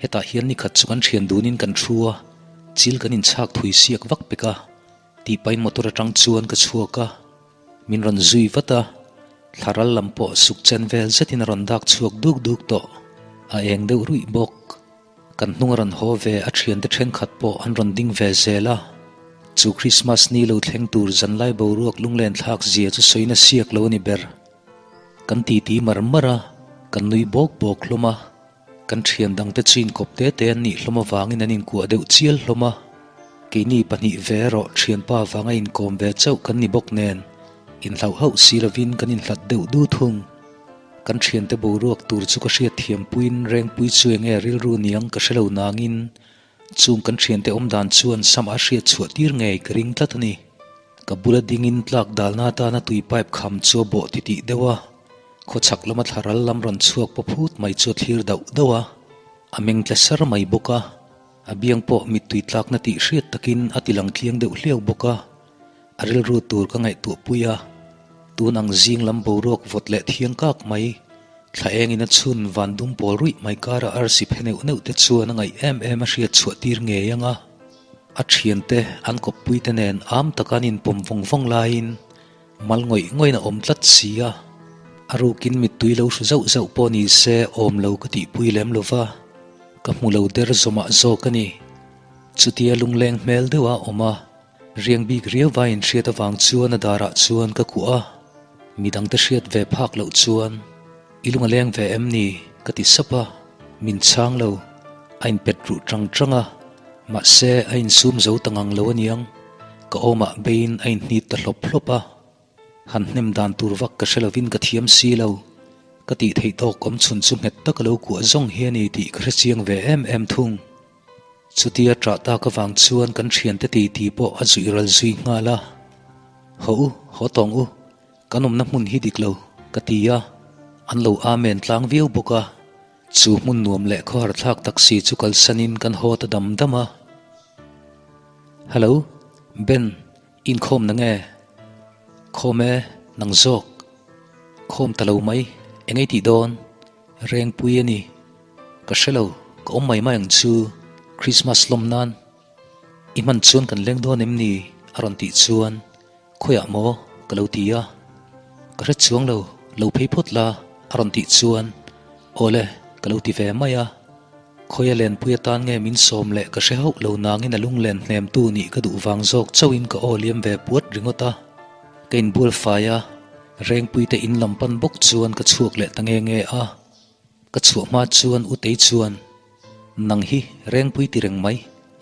hetah hian nikhat chu kan thian dunin kan thu a, chil kan inchhak thui siak vak pek a, tih pahin motor atang chuan ka chhuak a. Min rawn zui vat a, thlaral lam pawh suk chen vel zetin a rawn dak chhuak duk duk tawh, a eng deuh ruih bawk. Kan hnung a rawn haw ve a thiante thenkhat pawh an rawn ding ve zel a, chu Christmas ni lo thleng tur zanlai boruak lunglen thlak zia chu sawi na siak lo a ni ber. Kan titi mar mar a, kan nui bawk bawk hlawm a, kan thian dangte chu inkawp te te an nih hlawm avangin an inkuah deuh chial hlawm a, keini pahnih ve erawh thianpa vanga inkawm ve chauh kan ni bawk nen inhlauh hauh si lovin kan inhlat deuh du thung. Kan thiante boruak tur chu ka hriat thiam puiin Rengpui chu enge rilru niang ka hre lo nangin chung kan thiante awm dan chuan Sam a hriat chhuah tir ngei ka ring tlat a ni. Ka bula dingin tlak dalna atana tui pipe kham chu a bawh titih deuh a, khawchhak lama thlaral lam rawn chhuak paw phut mai chu a thlir dauh dauh a, a meng tla sar mai bawk a, a biang pawh mittui tlakna tih hriat takin a ti lang tliang deuh hliau bawk a. A rilru tur ka ngaihtuah pui a, tun ang zing lam boruak vawt leh thiang kak mai, thla engin a chhun van dum pawl ruih mai kara arsi phe neuh neuh te chuan a ngaih em em a hriat chhuah tir ngei ang a. A thiante an kawppui te nen am taka an inpawm vawng vawng laiin mal ngawih ngawih in a awm tlat si a, a rukin mittui lo hru zauh zauh pawh ni se awm lo ka tihpui lem lo va, ka hmu lo der zawmah zawk a ni. Chutia lungleng hmel deuh a awm a. Riang bik riau vai in hriat avang chuan a darah chuan ka kuah a, midangte hriat ve phak loh chuan i lung a leng ve em ni? ka ti sap a, min chhang lo, a inpet ruh tang tang a, mahse a insum zo ta ngang lo aniang, ka awmah beiin a inhnit ta hlawp hlawp a, han hnem dan tur vak ka hre lovin ka thiam si lo, ka tih theih tawk awm chhun chu nghet taka lo kuah zawng hi a ni tih ka hrechiang ve em em thung. Chutia ṭah tak avang chuan kan ṭhiante titi pawh a zuih ral zui nghal a. Haw u, haw tawng u, kan awmna hmun hi dik lo, ka ti a, an lo amen tlang viau bawk a. Chu hmun nuam leh khawhar thlak tak si chu kalsanin kan haw ta dam dam a. Hello, Ben, inkhawm na nge? Khawm e, nang zawk. Khawm ta lo mai, eng ei tih dawn? Rengpui a ni. Ka hre lo, ka awm mai mai ang chu, Christmas lawm nan i hman chuan kan leng dawn em ni? a rawn tih chuan Khawiah maw? ka lo ti a. Ka hre chuang lo, lo phei phawt la a rawn tih chuan Awle ka lo ti ve mai a. Khawia lenpui atan nge min sawm leh ka hre hauh lo nangin a lunglen hnemtu nih ka duh vang zawk chauhin ka aw liam ve puat ringawt a. Ka inbual fai a, Rengpuite in lam pan bawk chuan ka chhuak leh ta nge nge a. Ka chhuah hma chuan Utei chuan, Nang hi Rengpui ti reng mai,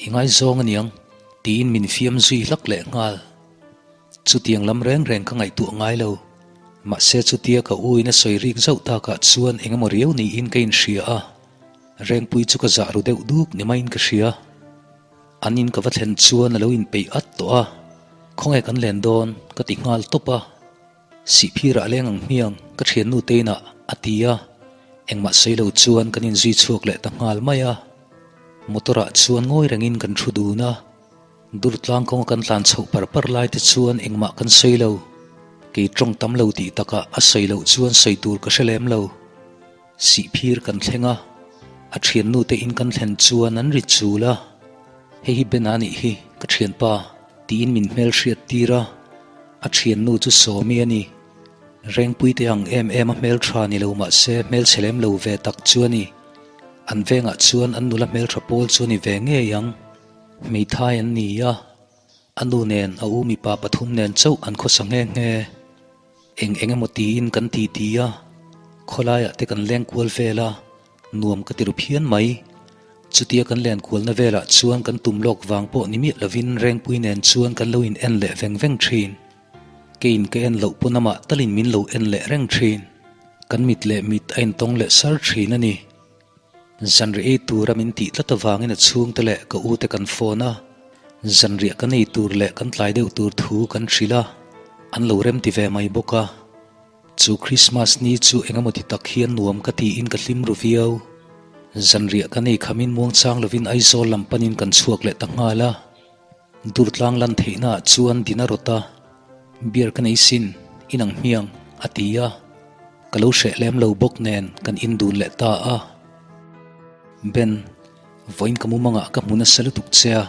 i ngaizawng aniang, tiin min fiam zui hlak leh nghal. Chutiang lam reng reng ka ngaihtuah ngai lo. Mahse chutia ka u in a sawi rik zauh takah chuan eng emaw riau niin ka inhria a, Rengpui chu ka zah ru deuh duk ni maiin ka hria. An in ka va thlen chuan a lo inpeih at tawh a, Khawnge kan len dawn? ka ti nghal tawp a. Sihphirah leng ang hmiang ka thiannu te inah a ti a, engmah sawi lo chuan kan inzui chhuak leh ta nghal mai a. Motor ah chuan ngawi rengin kan thu dun a, Durtlang kawnga kan tlan chhoh par par lai te chuan engmah kan sawi lo. Kei tawng tam lo tih takah a sawi loh chuan sawi tur ka hre lem lo. Sihphir kan thleng a, a thiannu te in kan thlen chuan an ri chul a, Hei hi Ben-a nih hi, ka thianpa, tiin min hmel hriat tir a, a thiannu chu Sawmi a ni. Rengpui te ang em em a hmeltha ni lo mah se hmelchhe lem lo ve tak chu a ni. An vengah chuan an nula hmeltha pawl chu a ni ve ngei ang. Hmeithai an ni a, a nu nen a u mipa pathum nen chauh an khawsa nghe nghe. Eng eng emaw tiin kan ti ti a, khawlaiah te kan leng kual vel a, nuam ka ti ru phian mai. Chutia kan len kualna velah chuan kan tum lawk vang pawh ni miah lovin Rengpui nen chuan kan lo in en leh veng veng thin. Keiin ka en loh pawn amah talin min lo en leh reng thin. Kan mit leh mit a intawng leh sar thin a ni. Zanriah ei tura min tih tlat avangin a chhungte leh ka ute kan phone a, zanriah kan ei tur leh kan tlai deuh tur thu kan hrilh a, an lo rem ti ve mai bawk a. Chu Christmas ni chu engemaw ti tak hian nuam ka tiin ka hlim ru viau. Zanriah kan ei khamin muangchang lovin Aizawl lam panin kan chhuak leh ta nghal a. Durtlang lan theihnaah chuan din a rawt a, Beer ka nei sin, in ang hmiang, a ti a. Ka lo hreh lem lo bawk nen kan in dun leh ta a. Ben, vawiin ka mumangah ka hmu nasa lutuk che a,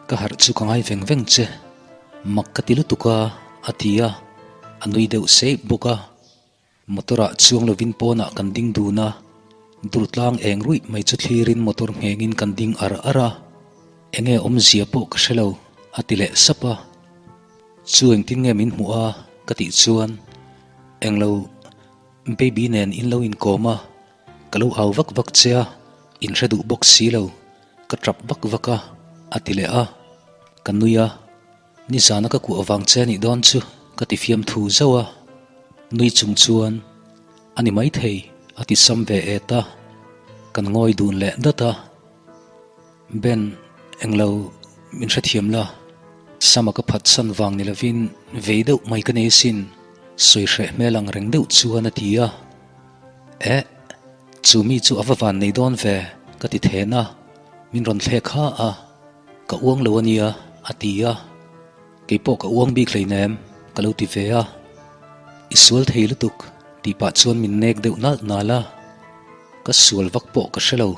ka harh chu ka ngai veng veng che. Mak ka ti lutuk a, a ti a, a nui deuh seih bawk a. Motor ah chuang lovin pawnah kan ding dun a, Durtlang eng ruih mai chu thlirin motor nghengin kan ding ar ar a, enge awmzia pawh ka hre lo, a ti leh sap a. Chu engtin nge min hmuh a? ka tih chuan, Englo, baby nen in lo inkawm a, ka lo au vak vak che a, in hre duh bawk si lo, ka tap vak vak a, a ti leh a, ka nui a. Nizana ka kuah vang che anih dawn chu ka ti fiam thu zauh a, nui chung chuan. A ni maithei, a ti sam ve et a. Kan ngawi dun leh dat a. Ben, englo min hrethiam la, Sama ka phatsan vang ni lovin vei deuh mai ka nei asin, sawi hreh hmel ang reng deuh chuan a ti a. Eh, chu mi chu a va van nei dawn ve, ka ti then a, min rawn thlek ha a, ka uang lo a nia, a ti a. Kei pawh ka uang bik hleinem, ka lo ti ve a. I sual thei lutuk, tih pah chuan min nek deuh nalh nalh a. Ka sual vak pawh ka hre lo,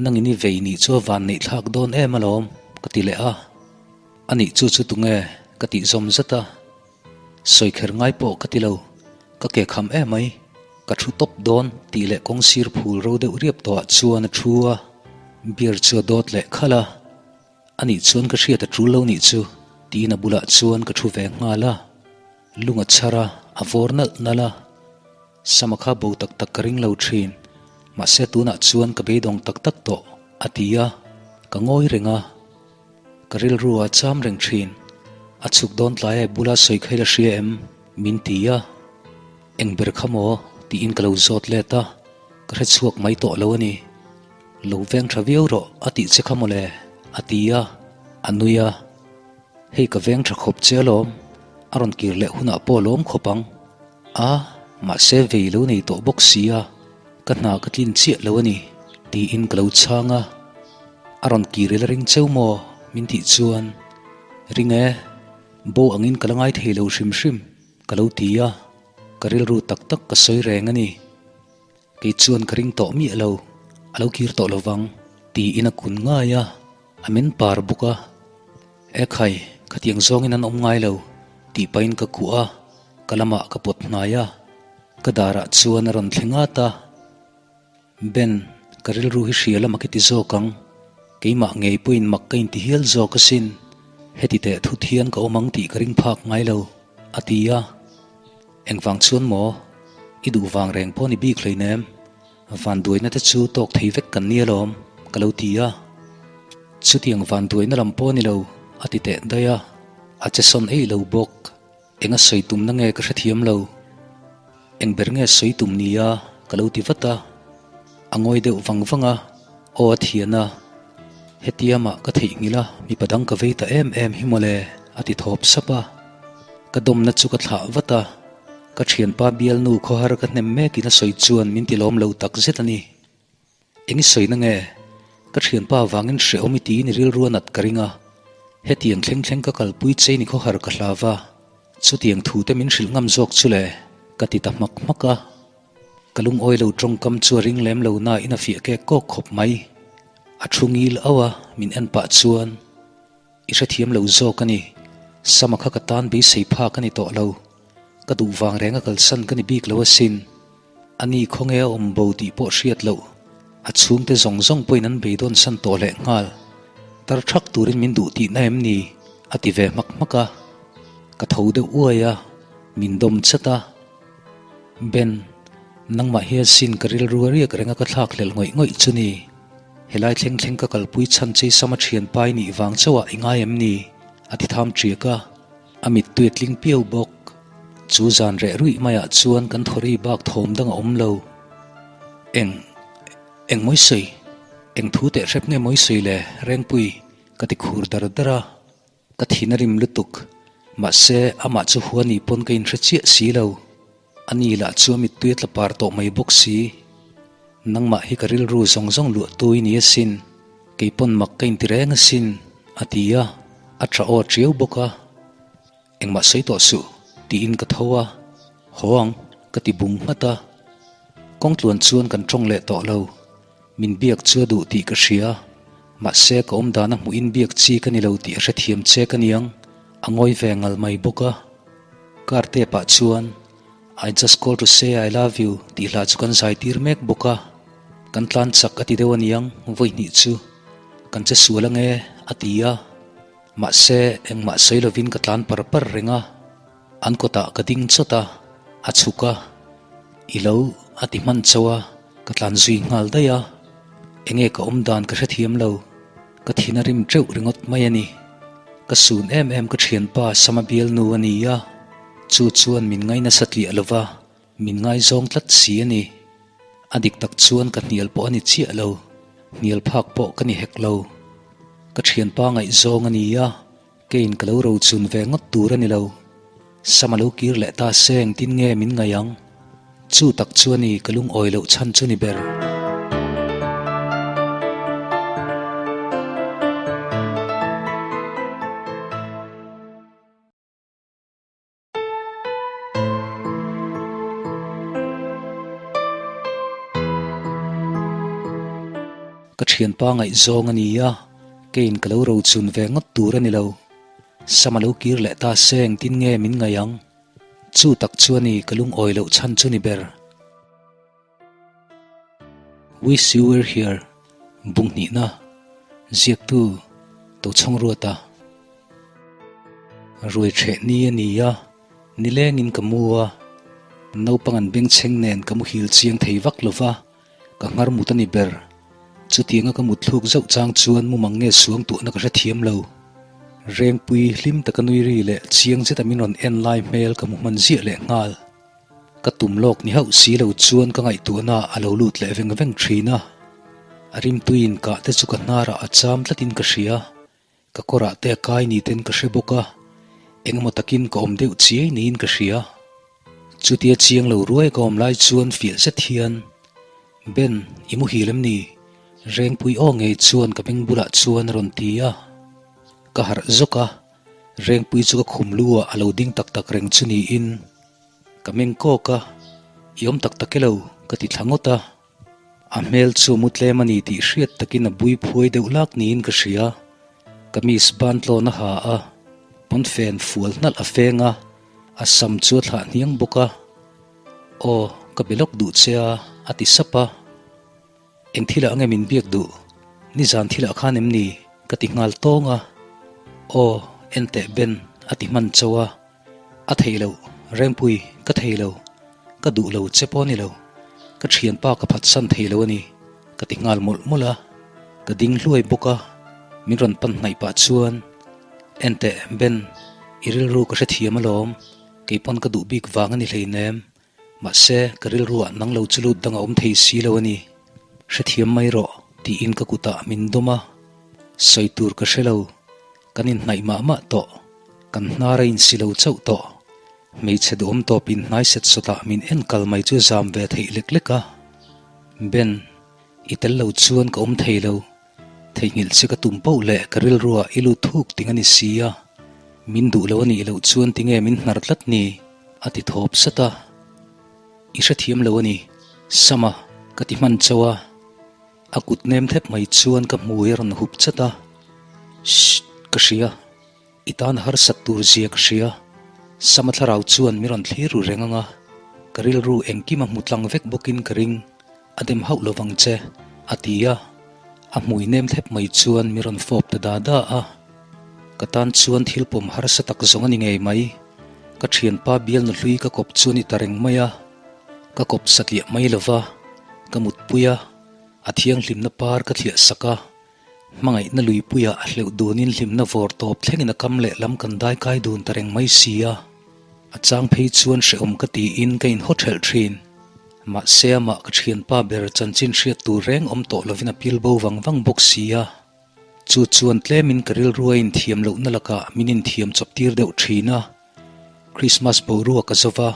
nangin i vei nih chu a van neih thlak dawn em alawm, ka ti leh a. A nih chu chu tunge? ka tih zawm zat a. Sawi kher ngai pawh ka ti lo, ka ke kham emai, ka thu tawp dawn tih leh kawng sir phul ro deuh riap tawhah chuan a thu a, beer chu a dawt leh khalh a. Anih chuan ka hriat a tul lo nih chu tiin a bulah chuan ka thu ve nghal a, lung a chhar a, a vawr nalh nalh a. Sama kha bo tak tak ka ring lo thin, mahse tunah chuan ka beidawng tak tak tawh a ti a, ka ngawi reng a. Ka rilru a cham reng thin, a chhuk dawn tlai a bula sawi kha ila hria em? min ti a, eng ber kha maw tiin ka lo zawt let a, ka hrechhuak mai tawh lo a ni. Lo veng tha viau rawh a tih che kha mawle, a ti a, a nui a. Hei ka veng tha khawp che alawm, a rawn kir leh hunah pawh a lawm khawp ang. A, mahse vei lo nei tawh bawk si a, ka hna ka tlin chiah lo a ni, tiin ka lo chhang a. A rawn kir ila ring cheu maw? min tih chuan, Ring e, bo angin ka la ngai thei lo hrim hrim, ka lo ti a, ka rilru tak tak ka sawi reng a ni. Kei chuan ka ring tawh miah lo, a lo kir tawh lovang, tiin a kun ngai a, a men par bawk a. Ekhai, khatiang zawngin an awm ngai lo, tih pahin ka kuah a, ka lamah ka pawt hnai a, ka darah chuan a rawn thleng at a. Ben, ka rilru hi hria lama ka ti zawk ang, keimah ngei pawhin mak ka inti hial zawk asin, heti teh thut hian ka awm ang tih ka ring phak ngai lo, a ti a. Engvang chuan maw? I duh vang reng pawh ni bik hleinem, vanduaina te chu tawk thei vek kan ni alawm, ka lo ti a. Chutiang vanduaina lam pawh a ni lo, a ti teh daih a, a che sawn eih lo bawk. Eng a sawi tumna nge ka hrethiam lo. Eng ber nge sawi tum ni a, ka lo ti vat a. A ngawi deuh vang vang a, aw a thian a. Hetia mah ka theihnghilh a, mipa dang ka vei ta em em hi mawle, a ti thawp sap a. Ka dawmna chu ka thlah vat a, ka thianpa bialnu khawhar ka hnem mekin a sawi chuan min ti lawm lo tak zet a ni. Eng i sawina nge? Ka thianpa avangin hrehawm i tiin i rilru a nat ka ring a, hetiang thleng thleng ka kalpui che ni khawhar ka hlau va, chutiang thu te min hrilh ngam zawk chu le, ka ti ta hmak hmak a. Ka lungawi lo tawngkam chu a ring lem lo nain a fiah kek kawk khawp mai. A thu ngil auh a, min en pah chuan. I hrethiam lo zawk a ni. Sama kha ka tan beisei phak a ni tawh lo. Ka duh vang reng a kalsan ka ni bik lo asin. A ni khawnge a awm bo tih pawh hriat loh. A chhungte zawng zawng pawhin an beidawn san tawh leh nghal. Tar thak turin min duh tihna em ni? a ti ve hmak hmak a. Ka tho deuh uai a, min dawm chat a. Ben, nangmah hi asin ka rilru a riak reng a ka thlak hlelh ngawih ngawih chu ni. Helai thleng thleng ka kalpui chhan che Sama thianpa i nih vang chauh ah i ngai em ni? a ti tham ṭiak a, a mittui a tling piau bawk. Chu zan reh ruih maiah chuan kan thawri bak thawm dang a awm lo. Eng, eng mawi sawi? Eng thu teh hrep nge mawi sawi le, Rengpui? ka ti khur dar dar a. Ka thin a rim lutuk. Mahse, amah chu hua ni pawn ka inhre chiah si lo. A ni lah chu a mittui a tla par tawh mai bawk si. Nangmah hi ka rilru zawng zawng luah tu i ni asin, kei pawn mak ka inti reng asin, a ti a, a tha aw tiau bawk a. Engmah sawi tawh suh, tiin ka tho a, haw ang, ka ti bung nghat a. Kawngtluan chuan kan tawng leh tawh lo. Min biak chu a duh tih ka hria, mahse ka awm dan a hmuhin biak chi ka ni lo tih a hrethiam che ka niang, a ngawi ve ngal mai bawk a. Car tep ah chuan I just call to say I love you tih hla chu kan zai tir mek bawk a, kan tlan chak a ti deuh aniang vawi hnih chu kan che sual ange a ti a, mahse engmah sawi lovin ka tlan par par reng a. An kawtah ka ding chawt a, a chhuk a, I lo a ti hman chauh a, ka tlan zui nghal daih a. Enge ka awm dan ka hrethiam lo, ka thin a rim teuh ringawt mai a ni. Ka sun em em ka thianpa Sama bialnu a ni a, chu chuan min ngaina satliah lo va. Min ngaizawng tlat si a ni. A dik tak chuan ka hnial pawh a ni chiah lo, hnial phak pawh ka ni hek lo. Ka thianpa ngaihzawng a ni a, keiin ka lo rochun ve ngawt tur a ni lo. Sam a lo kir leh ta se engtin nge min ngaih ang? Chu tak chu a ni ka lungawi loh chhan chu ni ber. Ka thianpa ngaihzawng a ni a, keiin ka lo rochun ve ngawt tur a ni lo. Sam a lo kir leh ta se engtin nge min ngaih ang? Chu tak chu a ni ka lungawi loh chhan chu ni ber. Wish you were here bung hnihna ziaktu Tochhawng Ruata Ruai ṭheh ni a ni a, nilengin ka mu a, naupang an bengchheng nen ka muhil chiang thei vak lo va, ka nghar mut a ni ber. Chutianga ka mut thluk zauh chang chuan mumang nge suang tuhna ka hrethiam lo. Rengpui hlim taka nui ri leh chiang zeta min rawn en lai hmel ka hmu hman ziah leh nghal. Ka tum lawk ni hauh si lo chuan ka ngaihtuahna a lo lut leh veng veng thin a. A rimtuiin kah te chu ka hnarah a cham tlatin ka hria. Ka kawrah te a kai ni ten ka hre bawk a, engemaw takin ka awm deuh chiai niin ka hria. Chutia chiang lo ruai ka awm lai chuan fiah zet hian, Ben, i muhil em ni? Rengpui aw ngei chuan ka beng bulah chuan a rawn ti a. Ka harh zawk a, Rengpui chu ka khum lu ah a lo ding tak tak reng chu niin ka meng kawk a, i awm tak tak e lo ka ti thla ngawt a. A hmel chu mu tlem a ni tih hriat takin a bui phuai deuh lak niin ka hria. Kamis ban tlawn a ha a, pawnfen fual hnalh a feng a, a sam chu a thlah hniang bawk a. Aw, ka be lawk duh che a, a ti sap a. Eng thilah nge min biak duh? Nizan thilah khan em ni? Ka ti nghal tawng a. Aw, en teh Ben, a ti hman chauh a. A thei lo, Rengpui, ka thei lo. Ka duh lo che pawh a ni lo. Ka thianpa ka phatsan thei lo a ni, ka ti nghal mawlh mawlh a. Ka ding hluai bawk a, min rawn pan hnaih pah chuan, En teh Ben, i rilru ka hrethiam alawm, kei pawn ka duh bik vang a ni hleinem. Mahse, ka rilruah nang lo chu lut dang a awm thei si lo a ni. Hrethiam mai rawh, tiin ka kutah min dawm a. Sawi tur ka hre lo. Kan inhnaih mah mah tawh. Kan hnar a insi lo chauh tawh. Hmeichhe duhawm tawp inhnai set sawtah min en kal mai chu zam ve theih lek lek a. Ben, i tel lo chuan ka awm thei lo. Theihnghilh che ka tum poh leh ka rilruah i lut thuk ting a ni si a, min duh lo a nih loh chuan tinge min hnar tlat ni? a ti thawp sat a. I hrethiam lo a ni, Sama, ka ti hman chauh a. A kut nem thep mai chuan ka hmui a rawn hup chat a. Shh, ka hria. I tan harsat tur zia ka hria. Sama thlarau chuan mi rawn thlir ru reng ang a, ka rilru engkim a hmu tlang vek bawkin ka ring, a dem hauh lo vang che, a ti a. A hmui nem thlep mai chuan mi rawn fawp ta da da a. Ka tan chuan thil pawm harsa tak zawng a ni ngei mai. Ka thianpa bialnu hlui ka kawp chu a ni ta reng mai a. Ka kawp satliah mai lo va, ka mutpui a, a thianghlimna par ka thliah sak a. Hmangaihna luipuiah a hleuh dunin hlimna vawr tawp thlengin a kam leh lam kan daikai dun ta reng mai si a. A chang phei chuan hrehawm ka tiin ka inhaw ṭhelh ṭhin. Mahse amah ka ṭhianpa ber chanchin hriat tur reng awm tawh lovin a pil bo vang vang bawk si a. Chu chuan tlemin ka rilru a inthiam lohna lakah min inthiam chawp tir deuh ṭhin a. Krismas boruak a zo va.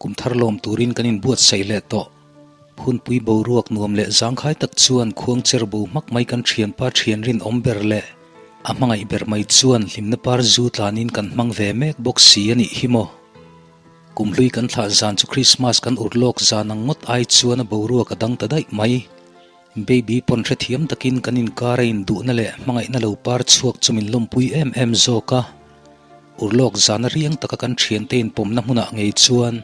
Kum thar lawm turin kan inbuatsaih leh tawh. Hunpui boruak nuam leh zangkhai tak chuan khuang cher bo hmak mai kan thianpa thian rinawm ber leh a hmangaih ber mai chuan hlimna par zu tlanin kan hmang ve mek bawk si a nih hi maw. Kum hlui kan thlah zan chu Krismas kan ur lawk zan ang ngawt ai chuan a boruak a dang ta daih mai. Baby pawn hrethiam takin kan inkar a induhna leh hmangaihna lo par chhuak chu min lawmpui em em zawk a. Urlawk zana riang taka kan thiante inpawmna hmunah ngei chuan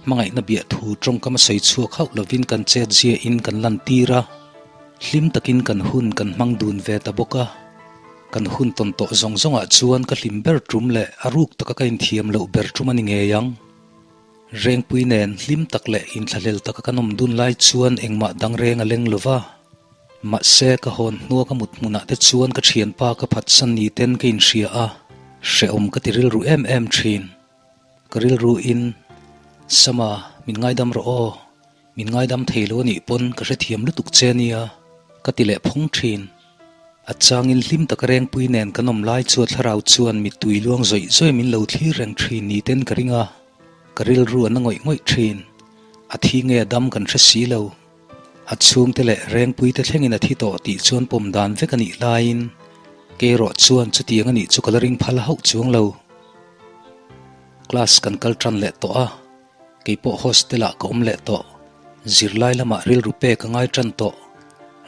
hmangaihna biah thu tawngkam a sawi chhuak hauh lovin kan chet ziahin kan lantir a, hlim takin kan hun kan hmang dun ve ta bawk a. Kan hun tawn tawh zawng zawngah chuan ka hlim ber tum leh a ruk taka ka inthiam loh ber tum a ni ngei ang. Rengpui nen hlim tak leh inthlahlel taka kan awm dun lai chuan engmah dang reng a leng lo va. Mahse, ka hawn hnua ka mut hmunah te chuan ka thianpa ka phatsan ni ten ka inhria a, hrehawm ka ti rilru em em thin. Ka rilru in, Sama, min ngaidam rawh aw, min ngaidam thei lo a nih pawn ka hrethiam lutuk che nia, ka ti leh phawng thin. A changin hlim taka Rengpui nen kan awm lai chu a thlarau chuan mittui luang zawih zawih min lo thlir reng thin ni ten ka ring a, ka rilru a na ngawih ngawih thin. A thi nge a dam kan hre si lo. A chhungte leh Rengpuite thlengin a thi tawh tih chuan pawm dan vek a nih laiin Keirawh chuan chutiang a nih chu ka la ring phal hauh chuang lo. Class kan kal tan leh tawh a, kei pawh hostel ah ka awm leh tawh. Zirlai lamah rilru pek a ngai tan tawh.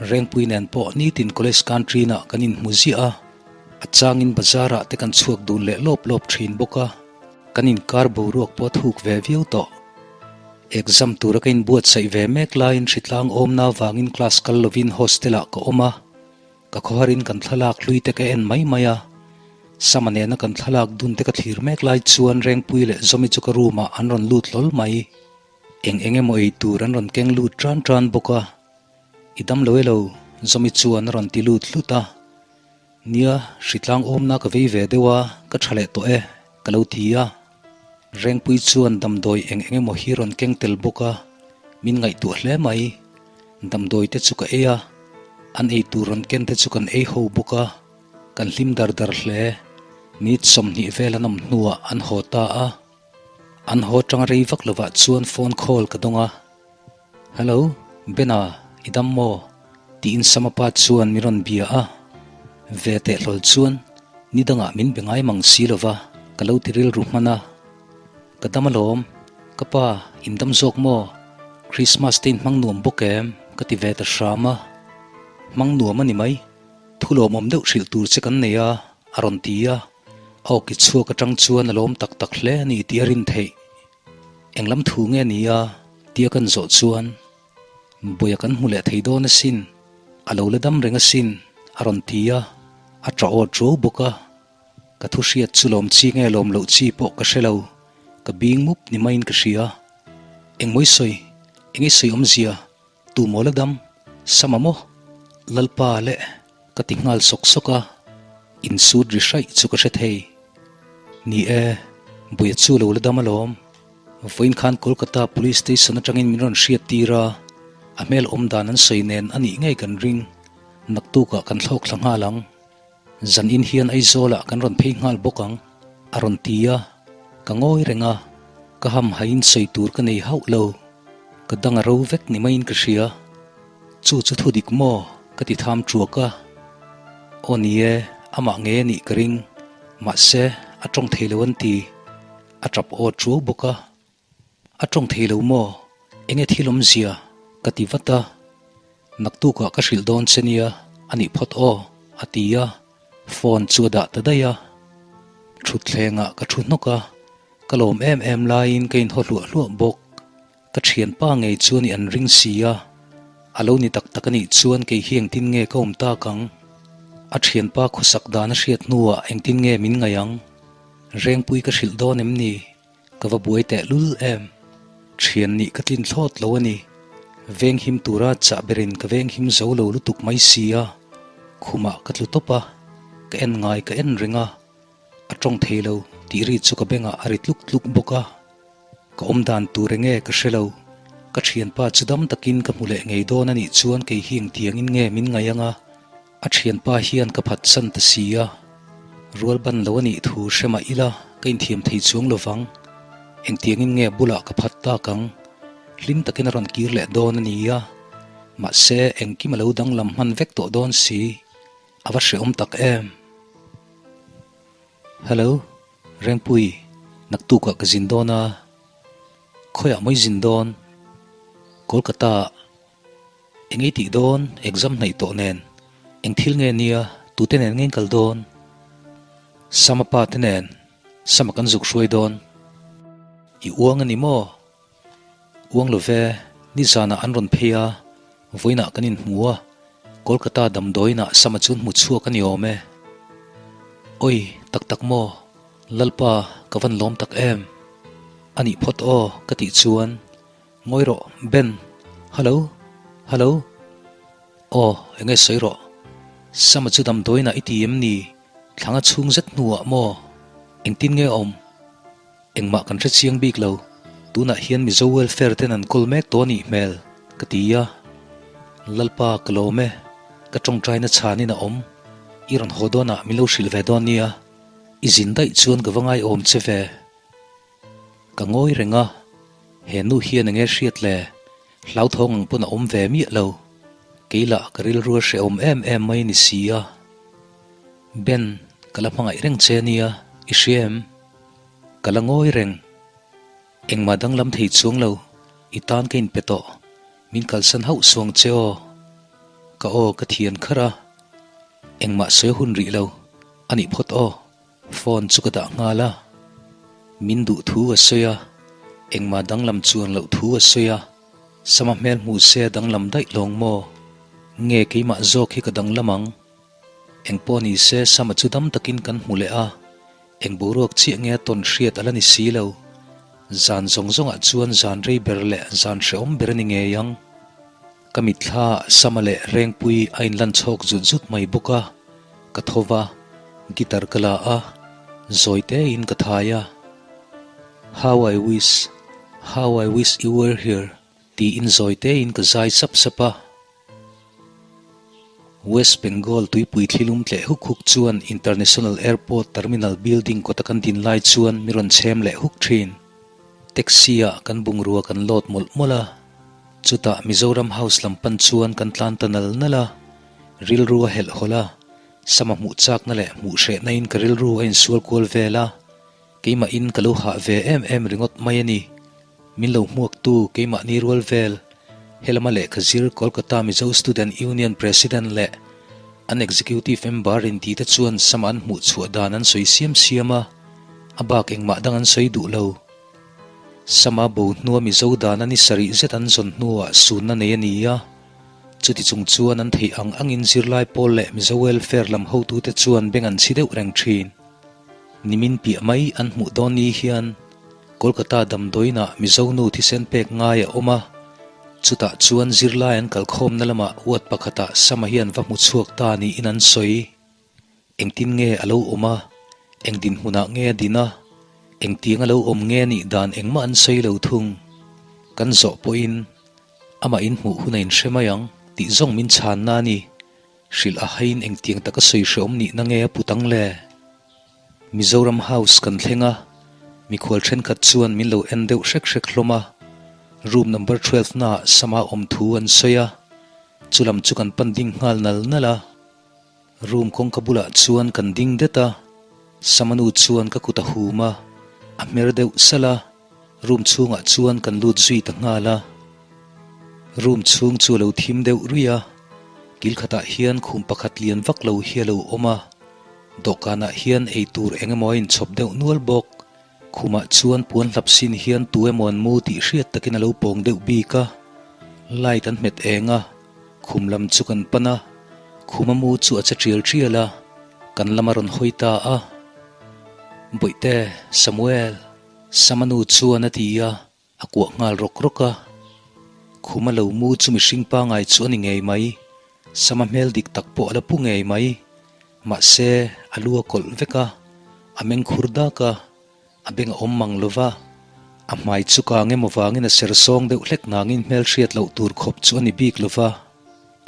Rengpui nen pawh nitin college canteen ah kan inhmu ziah a, a changin bazar ah te kan chhuak dun leh lawp lawp thin bawk a, kan inkar boruak pawh a thuk ve viau tawh. Exam tura ka inbuatsaih ve mek laiin hritlang awmna avangin class kal lovin hostel ah ka awm a, Ka khawharin kan thlalak hlui te ka en mai mai a, Sama nena kan thlalak dun te ka thlir mek lai chuan Rengpui leh Zawmi chu ka room ah an rawn lut hlawl mai. Eng eng emaw ei tur an rawn keng lut tan tan bawk a, I dam lo e lo, Zawmi chuan a rawn ti lut hlut a. Nia, hritlang awmna ka vei ve deuh a, ka tha leh tawh e, ka lo ti a. Rengpui chuan damdawi eng eng emaw hi rawn keng tel bawk a, min ngaihtuah hle mai. Damdawi te chu ka ei a, an ei tur rawn ken te chu kan ei ho bawk a, kan hlim dar dar hle. Minute 20 vel an awm hnuah an haw ta a, an haw tang rei vak lovah chuan phone call ka dawng a, Hello, Bena, i dam maw? tiin Sama pa chuan min rawn bia a, ve teh hlawl chuan ni dangah min be ngai mang si lova ka lo ti rilru hman a. Ka dam alawm, ka pa in dam zawk maw? Christmas te in hmang nuam bawk em? ka ti ve ta hram a, hmang nuam a ni mai, thu lawmawm deuh hrilh tur che kan nei a, a rawn ti a, a awki chhuak atang chuan a lawm tak tak hle a ni tih a rin theih. Eng lam thu nge ni a? tia kan zawh chuan, Buia kan hmu leh thei dawn asin, a lo la dam reng asin, a rawn ti a, a tah aw ṭuau bawk a. Ka thu hriat chu lawm chi nge lawm loh chi pawh ka hre lo, ka bing mup ni maiin ka hria. Engmawi sawi, eng i sawi awmzia, tu maw la dam, Sama maw? Lalpa leh ka ti nghal sawk sawk a, insut ri hraih chu ka hre thei. Ni e, Buia chu lo la dam alawm. Vawiin khan Kolkata Police Station atangin min rawn hriat tir a, a hmel awm dan an sawi nen a nih ngei kan ring. Naktukah kan thlawk thla nghal ang. Zan in hian Aizawlah kan rawn phei nghal bawk ang, a rawn ti a, ka ngawi reng a, ka hamhaiin sawi tur ka nei hauh lo, ka dang a ro vek ni maiin ka hria. Chu chu thu dik maw? ka ti tham ṭuak a. Aw ni e, amah ngei a nih ka ring, mahse a ṭawng thei lo an ti, a ṭap aw ṭuau bawk a. A tawng thei lo maw? Enge thil awmzia? ka ti vat a. Naktukah ka hrilh dawn che nia, a nih phawt aw, a ti a, phone chu a dah ta daih a. Thutthlengah ka thu hnawk a, ka lawm em em laiin ka inhaw hluah hluah bawk. Ka thianpa ngei chu a nih an ring si a, a lo ni tak tak a nih chuan kei hi engtin nge ka awm tak ang? A thianpa khawsak dan a hriat hnuah engtin nge min ngaih ang? Rengpui ka hrilh dawn em ni? Ka va buai teh lul em? Thian nih ka tlin thlawt lo a ni. Veng him tura chah berin ka veng him zo lo lutuk mai si a, khumah ka tlu tawp a, ka en ngai ka en reng a, a tawng thei lo tih ri chu ka bengah a ri tluk tluk bawk a. Ka awm dan tur enge ka hre lo. Ka thianpa chu dam takin ka hmu leh ngei dawn a nih chuan kei hi engtiangin nge min ngaih ang a? A thianpa hian ka phatsan ta si a, rual ban lo a nih thu hre mah ila ka inthiam thei chuang lo vang. Engtiangin nge bulah ka phat tak ang? Hlim takin a rawn kir leh dawn a ni a, mahse engkim a lo danglam hman vek tawh dawn si, a va hrehawm tak em? Hello, Rengpui, naktukah ka zin dawn a, khawiah mawi zin dawn? Kolkata-ah. Eng ei tih dawn, exam hnaih tawh nen, eng thil nge nia, tute nen nge in kal dawn? Sama pa te nen, Sama kan zuk hruai dawn. I uang a ni maw? Uang lo ve, nizanah an rawn phei a, vawiinah kan inhmu a, Kolkata damdawiinah Sama chu an hmu chhuak a ni awm e. Oi, tak tak maw? Lalpa, ka van lawm tak em? A nih phawt aw, ka tih chuan Ngawi rawh, Ben. Hello? Hello? Aw, eng nge sawi rawh. Sama chu damdawiinah i ti em ni? Thlanga chhung zet hnuah maw? Engtin nge a awm? Engmah kan hre chiang bik lo. Tunah hian Mizo Welfare ten an kawl mek tawh a nih hmel, ka ti a. Lalpa, ka lawm e. Ka tawngtaina chhanin a awm. I rawn haw dawnah min lo hrilh ve dawn nia. I zin daih chuan ka va ngaiawm che ve. Ka ngawi reng a, he nu hian enge hriat le? Hlauthawng ang pawn a awm ve miah lo. Kei lah ka rilru a hrehawm em em mai ni si a. Ben, ka la hmangaih reng che nia, i hria em? Ka la ngawi reng. Engmah danglam thei chuang lo, i tan ka inpe tawh. Min kalsan hauh suang che aw. Ka aw ka thian kharh a. Engmah sawi hun rih lo, a nih phawt aw. Phone chu ka dah nghal a. Min duh thu a sawi a, engmah danglam chuan loh thu a sawi a. Sama hmel hmuh se a danglam daih lawng maw? Nge keimah zawk hi ka danglam ang? Engpawh ni se Sama chu dam takin kan hmu leh a, eng boruak chiah nge a tawn hriat a la ni si lo. Zan zawng zawngah chuan zan rei ber leh zan hrehawm ber a ni ngei ang. Ka mitthla Sama leh Rengpui a inlan chhawk zut zut mai bawk a, ka tho va, guitar ka la a, zawi tein ka thai a. How I wish, how I wish you were here tiin zawi tein ka zai sap sap a. West Bengal tuipui thlilum tleh huk huk chuan International Airport Terminal Building kawta kan din lai chuan mi rawn chhem leh huk thin. Taxi-ah kan bungrua kan load mawlh mawlh a. Chutah Mizoram House lam pan chuan kan tlan ta nal nal a, rilru a helh hawlh a, sama hmuh chakna leh hmuh hrehna in ka rilru a insual kual vel a, keimah in ka lo hah ve em em ringawt mai a ni. Min lo hmuaktu keimahni rual vel, helama lehkha zir Kolkata Mizo Student Union President leh an Executive Member inti te chuan sama an hmuh chhuah dan an sawi siam siam a, a bak engmah dang an sawi duh lo. Sama bo hnua Mizo dana ni sarih zet an zawn hnuah sunna nei a ni a, chuti chung chuan an theih ang angin zirlai pawl leh Mizo welfare lam hotute chuan beng an chhi deuh reng thin. Nimin piah mai an hmuh dawn ni hian Kolkata damdawiinah Mizo nu thisen pek ngai a awm a, chutah chuan zirlai an kalkhawmna lamah ward pakhatah Sama hian va hmu chhuak ta niin an sawi. Engtin nge a lo awm a, eng dinhmunah nge a din a, engtiang a lo awm nge nih dan engmah an sawi lo thung. Kan zawh pawhin amah in hmuh hun a inhre mai ang tih zawng min chhanna a ni. Hrilh a haiin engtiang taka sawi hreawm nihna nge a put ang le? Mizoram House kan thleng a, mikhual thenkhat chuan min lo en deuh hrek hrek hlawm a, room number 12 naah Sama awm thu an sawi a, chulam chu kan pan ding nghal nal nal a. Room kawngka bulah chuan kan ding det a, Samanu chuan ka kut a hum a, a hmer deuh salh a, room chhungah chuan kan lut zui ta nghal a. Room chhung chu a lo thim deuh ruih a, kil khatah hian khum pakhat lian vak lo hi a lo awm a, dawhkanah hian eitur eng emaw a inchhawp deuh nual bawk. Khumah chuan puan hlap sin hian tu emaw an mu tih hriat takin a lo pawng deuh bik a, light an hmet eng a, khum lam chu kan pan a, khuma mu chu a che tial tial a, kan lam a rawn hawi ta a. Bawihte, Samuel, Sama nu chuan a ti a, A kuah nghal rawk rawk a, khuma lo mu chu mihring pangai chu a ni ngei mai, Sama hmel dik tak pawh a la pu ngei mai. Mahse, a lu a kawlh vek a, a meng khur dak a, a beng a awm mang lo va, a hmai chu kang emaw vangin a ser sawng deuh hlek nangin hmel hriat loh tur khawp chu a ni bik lo va,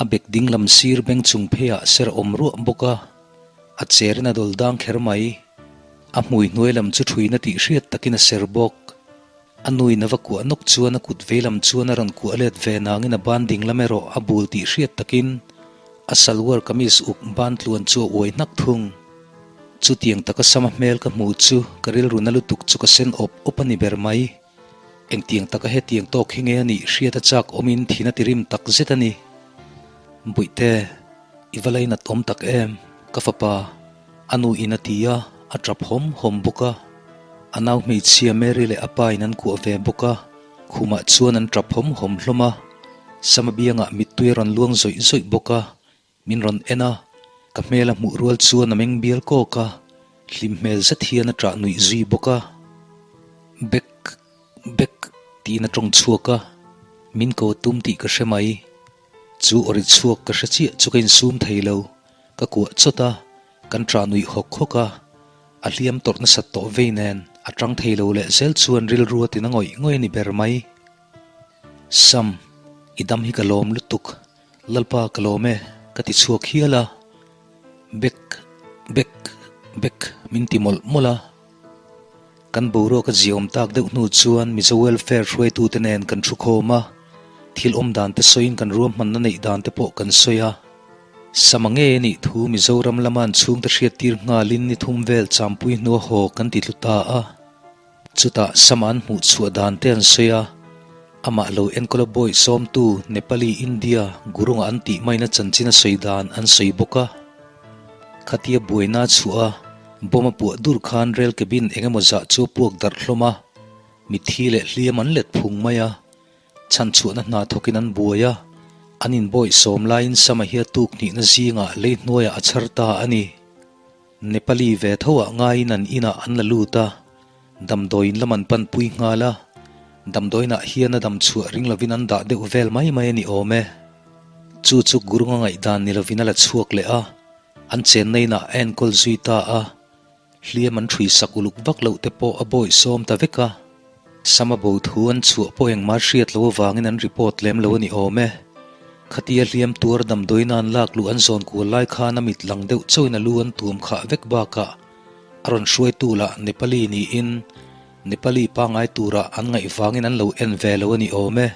a bek ding lam sir beng chung pheiah ser a awm ruah bawk a, a cherin a dawl dang kher mai. A hmui hnuai lam chu thuina tih hriat takin a ser bawk. A nuin a va kuah nawk chuan a kut veilam chuan a rawn kuah let ve nangin a ban dinglam erawh a bul tih hriat takin a salwar kamis uk ban tluan chu a uai hnak thung. Chutiang taka sama hmel ka hmu chu ka rilru na lutuk chu ka sen awp awp a ni ber mai. Engtiang taka hetiang tawk hi nge a nih hriat a chak awmin thin a ti rim tak zet a ni. Buihte, i va lainat awm tak em, ka fapa. A nu in a ti a, a tap hawm hawm bawk a. A nau hmeichhia Mary leh a pa in an kuah ve bawk a, khumah chuan an tap hawm hawm hlawm a. Sama biangah mittui a rawn luang zawih zawih bawk a, min rawn en a, ka hmel a hmuh rual chuan a meng bial kawk a, hlim hmel zet hian a ṭah nuih zui bawk a. Bek, bek tiin a ṭawng chhuak a, min ko tum tih ka hre mai. Chu awri chhuak ka hre chiah chu ka insum thei lo. Ka kuah chawt a, kan ṭah nuih hawk hawk a, a hliam tawrh nasat tawh vei nen A tang thei lo leh zel chuan rilru a tina ngawih ngawih a ni ber mai. Sam, i dam hi ka lawm lutuk. Lalpa ka lawm e, ka ti chhuak hial a. Bek, bek, bek min ti mawlh mawlh a. Kan boruak a ziaawm tak deuh hnu chuan Mizo Welfare hruaitute nen kan thu khawm a, thil awm dan te sawiin kan ruahmanna neih dan te pawh kan sawi a. Sama ngei a nih thu Mizoram lama an chhungte hriattir nghalin ni thum vel champui hnua haw kan ti tlu ta a. Chutah Sama an hmuh chhuah dan te an sawi a, amah lo enkawl a bawih sawmtu Nepali India Gurunga an tih maina chanchin a sawi dan an sawi bawk a. Khatia buaina a chhuah a, bomb a puah dur khan rel cabin eng emaw zah chu a puak darh hlawm a, mitthi leh hliam an let phung mai a, chhanchhuahna hna thawkin an buai a, an inbawih sawm laiin Sama hi a tuk hnihna zingah lei hnuaiah a chhar ta a ni. Nepali ve tho ah ngaiin an inah an la lut a, damdawiin lam an panpui nghal a, damdawiinah hian a dam chhuah ring lovin an dah deuh vel mai mai a ni awm e. Chu chu Gurunga ngaihdan ni lovin a la chhuak leh a, an chenna inah a enkawl zui ta a, hliam an ṭhui sak uluk vak loh te pawh a bawih sawm ta vek a. Sama bo thu an chhuah pawh engmah hriat loh avangin an report lem lo a ni awm e. Khatia hliam tuar damdawiin an lak luh an zawn kual lai khan a mit lang deuh chauhin a lu an tuam khah vek bakah a rawn hruaitu lah Nepali niin Nepali pangngai turah an ngaih vangin an lo en ve lo a ni awm e.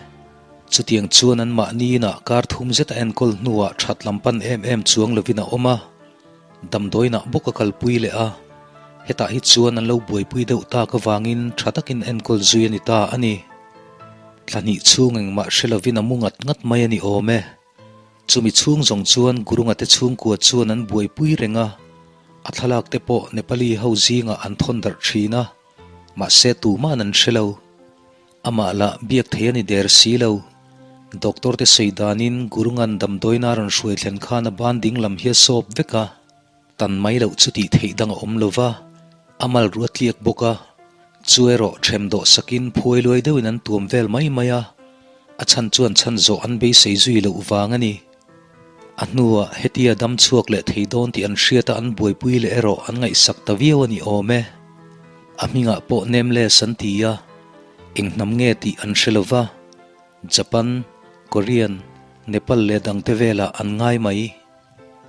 Chutiang chuan an mahni inah kar thum zet a enkawl hnuah that lam pan em em chuang lovin a awm a. Damdawiinah bawk a kalpui leh a, hetah hi chuan an lo buaipui deuh tak avangin tha takin enkawl zui a ni ta a ni. Thla hnih chhung engmah hre lovin a mu ngat ngat mai a ni awm e. Chumi chhung zawng chuan Gurunga te chhungkua chuan an buaipui reng a, a thlalak te pawh Nepali ho zingah an thawn darh thin a, mahse tuma'n an hre lo. Amah lah biak thei a ni der si lo. Doctor te sawi danin Gurungan damdawiin a rawn hruai thlen khan a ban ding lam hi a sawp vek a, tan mai loh chu tih theih dang a awm lo va, a mal ruh a tliak bawk a, chu erawh ṭhem dawh sakin phuai luai deuhin an tuam vel mai mai a, a chhan chuan chhan zawh an beisei zui loh vang a ni. A hnuah hetia dam chhuak leh thei dawn tih an hriat a an buaipui leh erawh an ngaihsak ta viau a ni awm e. A hmingah pawh Nameless an ti a, eng hnam nge tih an hre lo va, Japan, Korean, Nepal leh dangte velah an ngai mai.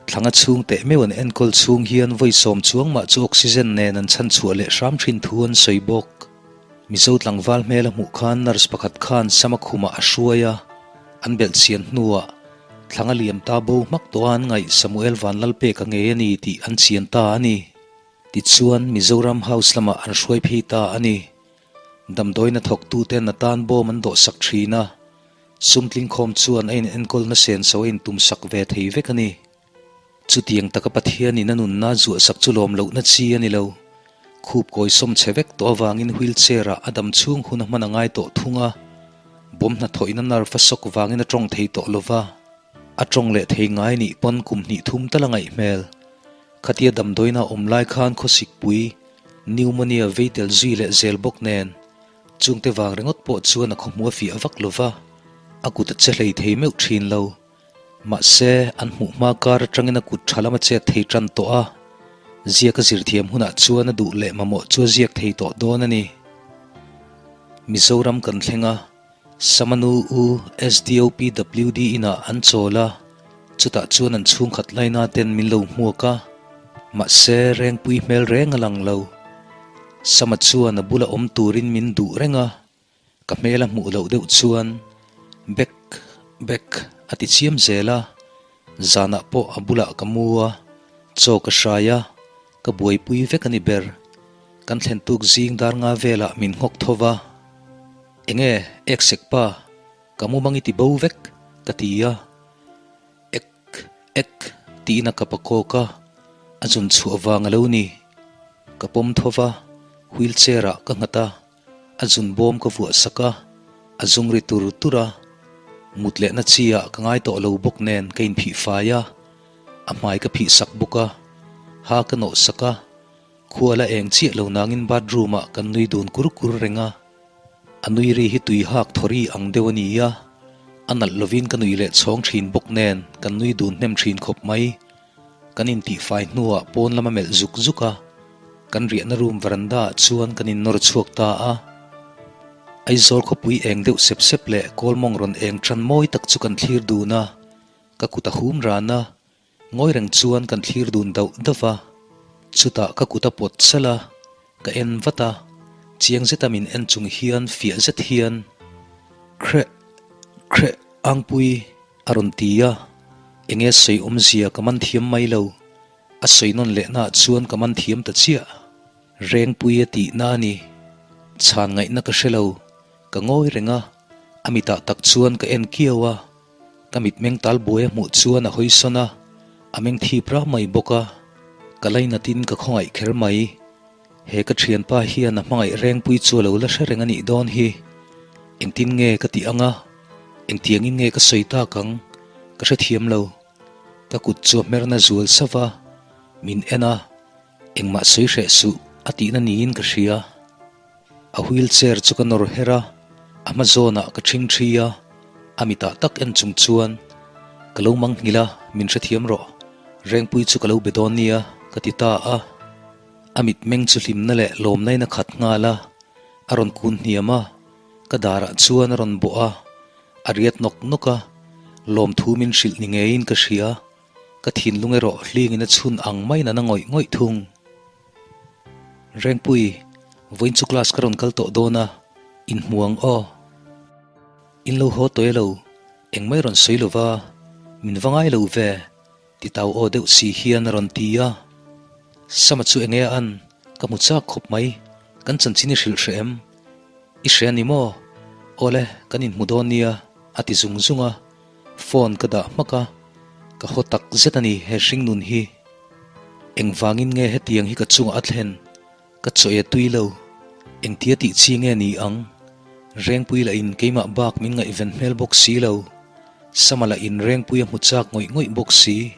Thlanga chhung teh meuh an enkawl chhung hian vawi sawm chuang mah chu oxygen nen an chhan chhuah leh hram thin thu an sawi bawk. Mizo tlangval hmel a hmuh khan nurse pakhat khan Sama khumah a hruai a, an belh chian hnuah Thlanga liam ta bo hmak tawh a an ngaih Samuel Vanlalpeka ngei a ni tih an chian ta a ni. Tichuan Mizoram House lamah an hruai phei ta a ni. Damdawiin a thawktuten a tan bawm an dawhsak thin a, sum tlingkhawm chuan a inenkawlna senso a intumsak ve thei vek a ni. Chutiang taka Pathianin a nunna zuahsak chu lawm lohna chi a ni lo. Khup kawi sawm chhe vek tawh avangin wheelchair-ah a dam chhung hun a hman a ngai tawh thung a, bawm hnathawhin a nerve a sawk vangin a tawng thei tawh lo va, a tawng leh thei ngai nih pawn kum hnih thum tal a ngaih hmel. Khatia damdawiina awm lai khan khawsikpui, pneumonia, vei tel zui leh zel bawk nen, chungte vang ringawt pawh chuan a khawhmuh a fiah vak lo va, a kut a che hlei thei meuh thin lo. Mahse, an hmuh hma kar atangin a kut tha lam a chet thei tan tawh a, ziak a zir thiam hunah chuan a duh leh mamawh chu a ziak thei tawh dawn a ni. Mizoram kan thleng a, Samanu U SDOPWD inah an chawl a, chutah chuan an chhungkhat laina ten min lo hmuak a, mahse Rengpui hmel reng a lang lo. Sama chuan a bula awm turin min duh reng a, Ka hmel a hmuh loh deuh chuan Bek, Bek a ti chiam zel a, zanah pawh a bulah ka mu a, chaw ka hrai a, ka buaipui vek a ni ber. Kan thlen tuk zing dar nga velah min nghawk tho va, Enge, ek sek pa, ka mu mang i ti bo vek, ka ti a. Ek, ek, tiin a kap a kawk a, a zun chhuah vang a lo ni. Ka pawm tho va, wheelchair ah ka nghat a. A zun bawm ka vuah sak a, a zung ri tur tur a, mut lehna chi ah ka ngai tawh lo bawk nen ka inphih fai a, a hmai ka phih sak bawk a, ha ka nawh sak a, khua la eng chiah lo nangin bathroom ah kan nui dun kur kur reng a, a nui ri hi tui hak thawri ang deuh a ni a, a nalh lovin ka nui leh chhawng thin bawk nen kan nui dun hnem thin khawp mai. Kan intihfai hnuah pawn lam a melh zuk zuk a. Kan riahna room veranda ah chuan kan innawr chhuak ta a. Aizawl khawpui eng deuh sep sep leh kawl mawng rawn eng tan mawi tak chu kan thlir dun a, ka kut a hum ran a, ngawi reng chuan kan thlir dun dauh dauh a. Chutah ka kut a pawt salh a, ka en vat a, chiang zeta min en chung hian fiah zet hian, Khreh, khreh, Angpui, a rawn ti a, enge sawi awmzia ka man thiam mai lo. A sawi nawn lehna ah chuan ka man thiam ta chiah. Rengpui a tihna a ni. Chhan ngaihna ka hre lo. Ka ngawi reng a, a mitah tak chuan ka en kiau a. Ka mitmeng tal buai a hmuh chuan a hawi sawn a, a meng thip rah mai bawk a. Ka lainatin ka khawngaih kher mai. He ka thianpa hian a hmangaih Rengpui chu a lo la hre reng a nih dawn hi. Engtin nge ka tih ang a? Engtiangin nge ka sawi tak ang? Ka hrethiam lo. Ka kut chu a hmerna zual sauh va, min en a, engmah sawi hreh suh a tihna niin ka hria. A wheel chair chu ka nawr her a, a hma zawnah ka ṭhing ṭhi a, a mitah tak en chung chuan, Ka lo mang nghilh a, min hrethiam rawh, Rengpui chu ka lo be dawn nia, ka ti ta a. A mitmeng chu hlimna leh lawmnain a khat nghal a, a rawn kun hniam a, ka darah chuan a rawn bawh a, A riat nawk nawk a, lawmthu min hrilh ni ngeiin ka hria, ka thinlung erawh hlingin a chhun ang maiin a na ngawih ngawih thung. Rengpui, vawiin chu class ka rawn kal tawh dawn a, inhmu ang aw. In lo haw tawh e lo, engmai rawn sawi lova, min va ngai lo ve, ti tau aw deuh si hian a rawn ti a. Sama chu enge a an, ka hmu chak khawp mai, kan chanchin i hrilh hreh em? I hria ni maw? Awle, kan inhmu dawn nia, a ti zung zung a. Phone ka dah hmak a, ka haw tak zet a ni he hringnun hi. Engvangin nge hetiang hi ka chungah a thlen? Ka chawi a tui lo. Engtia tih chi nge ni ang? Rengpui lah in keimah bak min ngaihven hmel bawk si lo. Sama lah in Rengpui a hmu chak ngawih ngawih bawk si.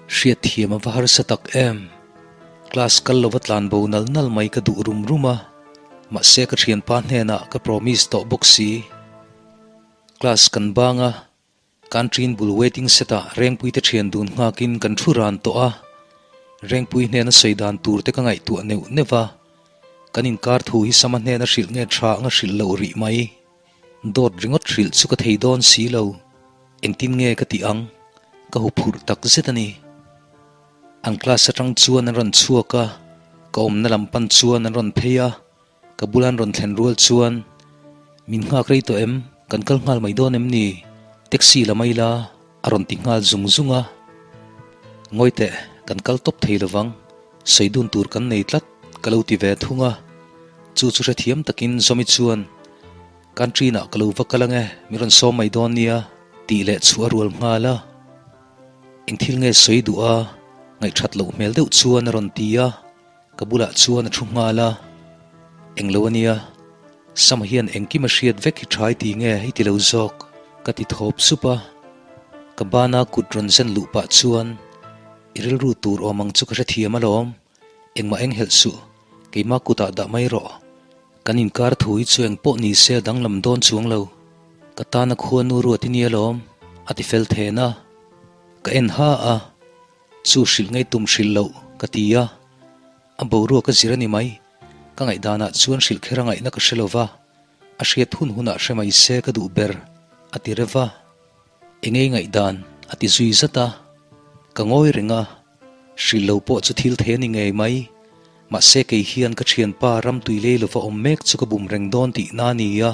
Hriatthiam a va harsa tak em? Class kal lova tlan bo nal nal mai ka duh rum rum a. Mahse ka thianpa hnenah ka promise tawh bawk si. Class kan bang a, canteen bul waiting set ah Rengpui te thian dun nghakin kan thu ran tawh a. Rengpui hnena sawi dan tur te ka ngaihtuah neuh neuh a. Kan inkar thu hi Sama hnena hrilh nge tha anga hrilh loh rih mai. Dawt ringawt hrilh chu ka thei dawn si lo. Engtin nge ka tih ang? Ka huphurh tak zet a ni. An class atang chuan an rawn chhuak a, ka awmna lam pan chuan an rawn phei a, ka bula an rawn thlen rual chuan, Min nghak rei tawh em? Kan kal nghal mai dawn em ni? Taxi la mai la, a rawn ti nghal zung zung a. Ngawi teh, kan kal tawp thei lovang, sawi dun tur kan nei tlat, ka lo ti ve thung a. Chu chu hrethiam takin Zawmi chuan, Canteen-ah ka lo va kal ange, min rawn sawm mai dawn nia, tih leh chhuah a rual nghal a. Eng thil nge sawi duh a, ngaihthat loh hmel deuh chuan a rawn ti a, ka bulah chuan a thu nghal a. Eng lo a nia, Sama hian engkim a hriat vek hi tha i ti nge i ti lo zawk, ka ti thawp sup a. Ka bana kut rawn zen luh pah chuan, I rilru tur awm ang chu ka hrethiam alawm, engmah eng helh suh, keimah kutah dah mai rawh. Kan inkar thu hi chu eng pawh ni se a danglam dawn chuang lo. Ka tana khuanu ruat i nia lawm, a ti fel then a. Ka en ha a, chu hrilh ngei tum hrilh loh ka ti a. A boruak a zir a ni mai, ka ngaihdanah chuan hrilh kher a ngaihna ka hre lo va, a hriat hun hunah hre mai se ka duh ber, a ti reuh va. Engei ngaihdan? a ti zui zat a. Ka ngawi reng a, hrilh lo pawh chu thil thei a ni ngei mai. Mahse kei hian ka thianpa ramtui lei lova awm mek chu ka bum reng dawn tihna a ni a.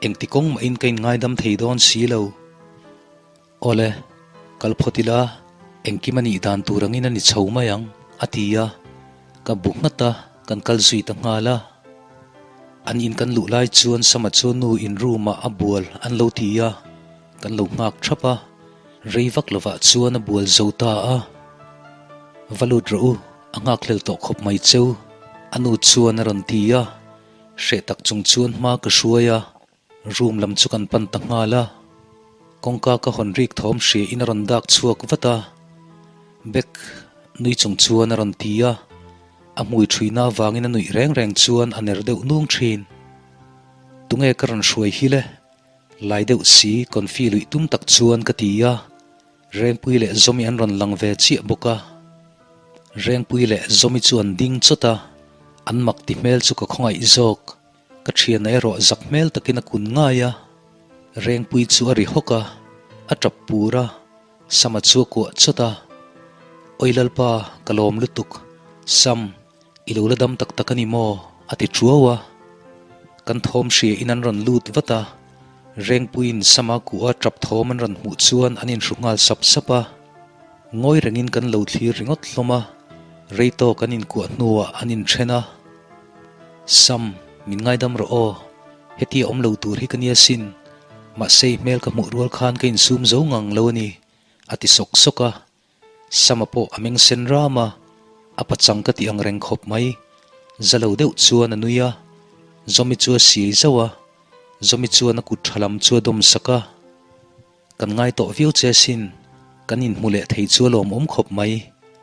Engti kawng mahin ka inngaidam thei dawn si lo. Awle, kal phawt ila, engkim a nih dan tur angin a ni chho mai ang, a ti a. Ka bu nghat a, kan kal zui ta nghal a. An in kan luh lai chuan Sama chu nu in room ah a bual an lo ti a, kan lo nghak thap a. Rei vak lovah chuan a bual zo ta a. Va lut rawh u, a nghakhlel tawh khawp mai cheu, a nu chuan a rawn ti a. Hreh tak chung chuan hma ka hruai a, room lam chu kan pan ta nghal a. Kawngka ka hawn rik thawm hria in a rawn dak chhuak vat a, Bek nui chung chuan a rawn ti a, a hmui thuina avangin a nuih reng reng chuan a ner deuh nung thin. Tunge ka rawn hruai hi le? Lai deuh si confi luih tum tak chuan ka ti a. Rengpui leh Zawmi an rawn lang ve chiah bawk a. Rengpui leh Zawmi chu an ding chawt a, an mak ti hmel chu ka khawngaih zawk. Ka thiana erawh zak hmel takin a kun ngai a, Rengpui chu a ri hawk a, a tap pur a, Sama chu a kuah chawt a. Awi Lalpa, ka lawm lutuk. Sam, i lo la dam tak tak a ni maw? a ti tuau a. Kan thawm hria in an rawn lut vat a, Rengpuiin Sama kuah a tap thawm an rawn hmuh chuan an inhru nghal sap sap a. Ngawi rengin kan lo thlir ringawt hlawm a, rei tawk an inkuah hnuah an inthen a. Sam, min ngaidam rawh aw, hetia awm lo tur hi ka nia sin, mahse i hmel ka hmuh rual khan ka insum zo ngang lo a ni, a ti sawk sawk a. Sama pawh a meng sen ram a, a pachang ka ti ang reng khawp mai. Za lo deuh chuan a nui a, Zawmi chu a siai zauh a, Zawmi chuan a kut tha lam chu a dawm sak a. Kan ngai tawh viau che sin, kan inhmu leh thei chu a lawmawm khawp mai,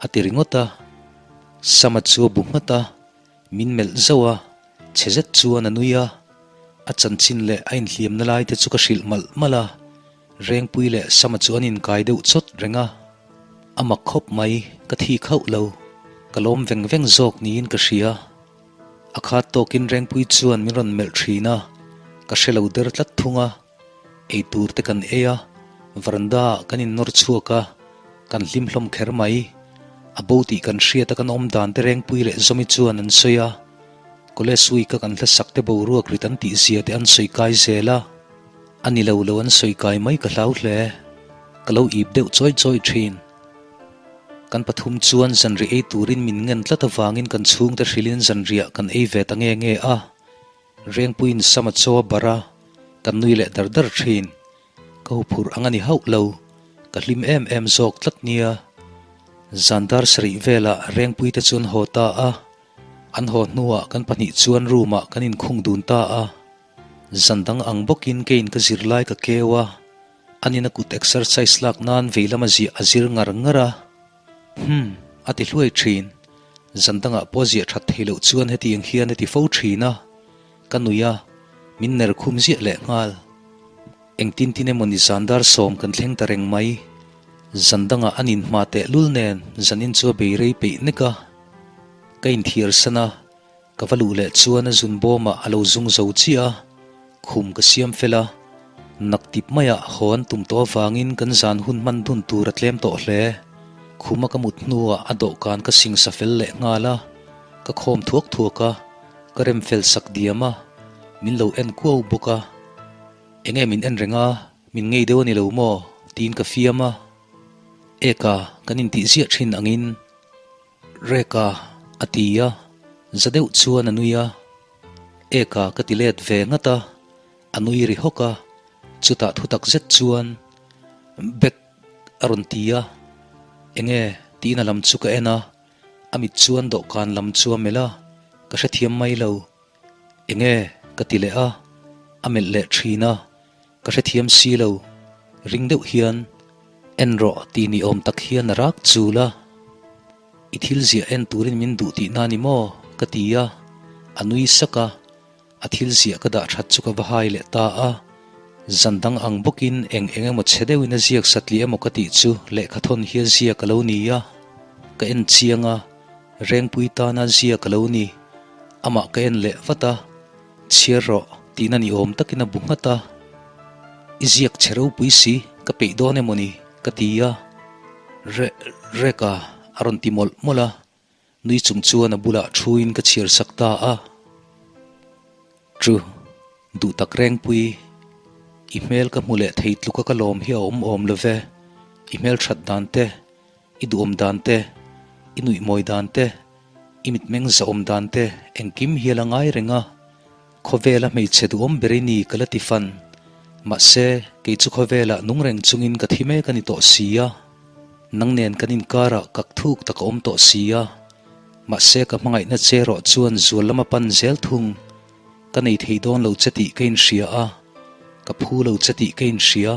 a ti ringawt a. Sama chu a bu nghat a, min melh zauh a, chhe zet chuan a nui a. A chanchin leh a inhliamna lai te chu ka hrilh malh malh a, Rengpui leh Sama chu an inkai deuh chawt reng a. A mak khawp mai, ka thi khauh lo, ka lawm veng veng zawk niin ka hria. A khat tawkin Rengpui chuan min rawn melh thin a, ka hre lo der tlat thung a. Ei tur te kan ei a, veranda ah kan innawr chhuak a, kan hlim hlawm kher mai. A bo tih kan hriat a kan awm dan te Rengpui leh Zawmi chuan an sawi a, College week a kan hlasak te boruak rit an tih zia te an sawi kai zel a, a ni lo lo an sawi kai mai ka hlau hle. Ka lo ip deuh chawi chawi thin. Kan pathum chuan zanriah ei turin min ngen tlat avangin kan chhungte hrilhin zanriah kan ei ve ta nge nge a. Rengpuiin Sama chaw a barh a, kan nui leh dar dar thin. Ka huphurh ang a ni hauh lo, ka hlim em em zawk tlat nia. Zan dar sarih velah Rengpuite chu an haw ta a, an haw hnuah kan pahnih chuan room ah kan inkhung dun ta a. Zan dang ang bawkin keiin ka zirlai ka keu a, anin a kut exercise lak nan vei lama ziah a zir ngar ngar a. Hum, a ti hluai thin. Zan dangah pawh ziah that thei loh chuan hetiang hian a ti fo thin a, ka nui a, min ner khum ziah leh nghal. Engtin tin emaw ni zan dar sawm kan thleng ta reng mai. Zan dangah an inhma teh lul nen zanin chu a bei rei peih nek a. Ka inthiar san a, Ka va luh leh chuan a zun bawmah a lo zung zo chiah a, khum ka siam fel a, nak tip maiah haw an tum tawh avangin kan zan hun hman dun tur a tlem tawh hle. Khuma ka mut hnuah a dawhkan ka singsa fel leh nghal a, ka khawm thuak thuak a, ka rem fel sak diam a, min lo en kuau bawk a. Enge min en reng a, min ngei deuh a ni lo maw? tiin ka fiam a. Eka, kan intih ziah thin angin. Reka, a ti a, za deuh chuan a nui a. Eka ka ti let ve ngat a, a nui ri hawk a, chutah thutak zet chuan Bek a rawn ti a, enge tiin a lam chu ka en a, a mit chuan dawhkan lam chu a melh a, ka hrethiam mai lo. Enge ka ti leh a, a melh leh thin a, ka hrethiam si lo, ring deuh hian en rawh tih ni awm tak hian a rak chul a, I thil ziah en turin min duh tihna ni maw? ka ti a, a nui sak a, a thil ziah ka dah that chu ka va hai leh ta a, zan dang ang bawkin eng eng emaw chhe deuhin a ziak satliah emaw ka tih chu lehkhathawn hi a ziak a lo ni a, ka en chiang a. Rengpui tana ziak a lo ni. Amah ka en leh vat a, Chhiar rawh, tihna ni awm takin a bu nghat a. I ziak chhe ropui si, ka peih dawn emaw ni? ka ti a. Re, Reka, a rawn ti mawlh mawlh a. Nui chung chuan a bulah thuin ka chhiar sak ta a. Chu, duh tak Rengpui, i hmel ka hmu leh thei tluka ka lawm hi a awm awm lo ve. I hmel that dan te, I duhawm dan te, i nuihmawi dan te, i mitmeng zahawm dan te engkim hi a la ngai reng a. Khawvela hmeichhe duhawm ber i ni ka la ti fan. Mahse, kei chu khawvelah nung reng chungin ka thi mek a ni tawh si a. Nang nen kan inkarah kak thuk tak a awm tawh si a. Mahse, ka hmangaihna che erawh chuan zual lama pan zel thung. Ka nei thei dawn lo che tih ka inhria a, ka phu lo che tih ka inhria.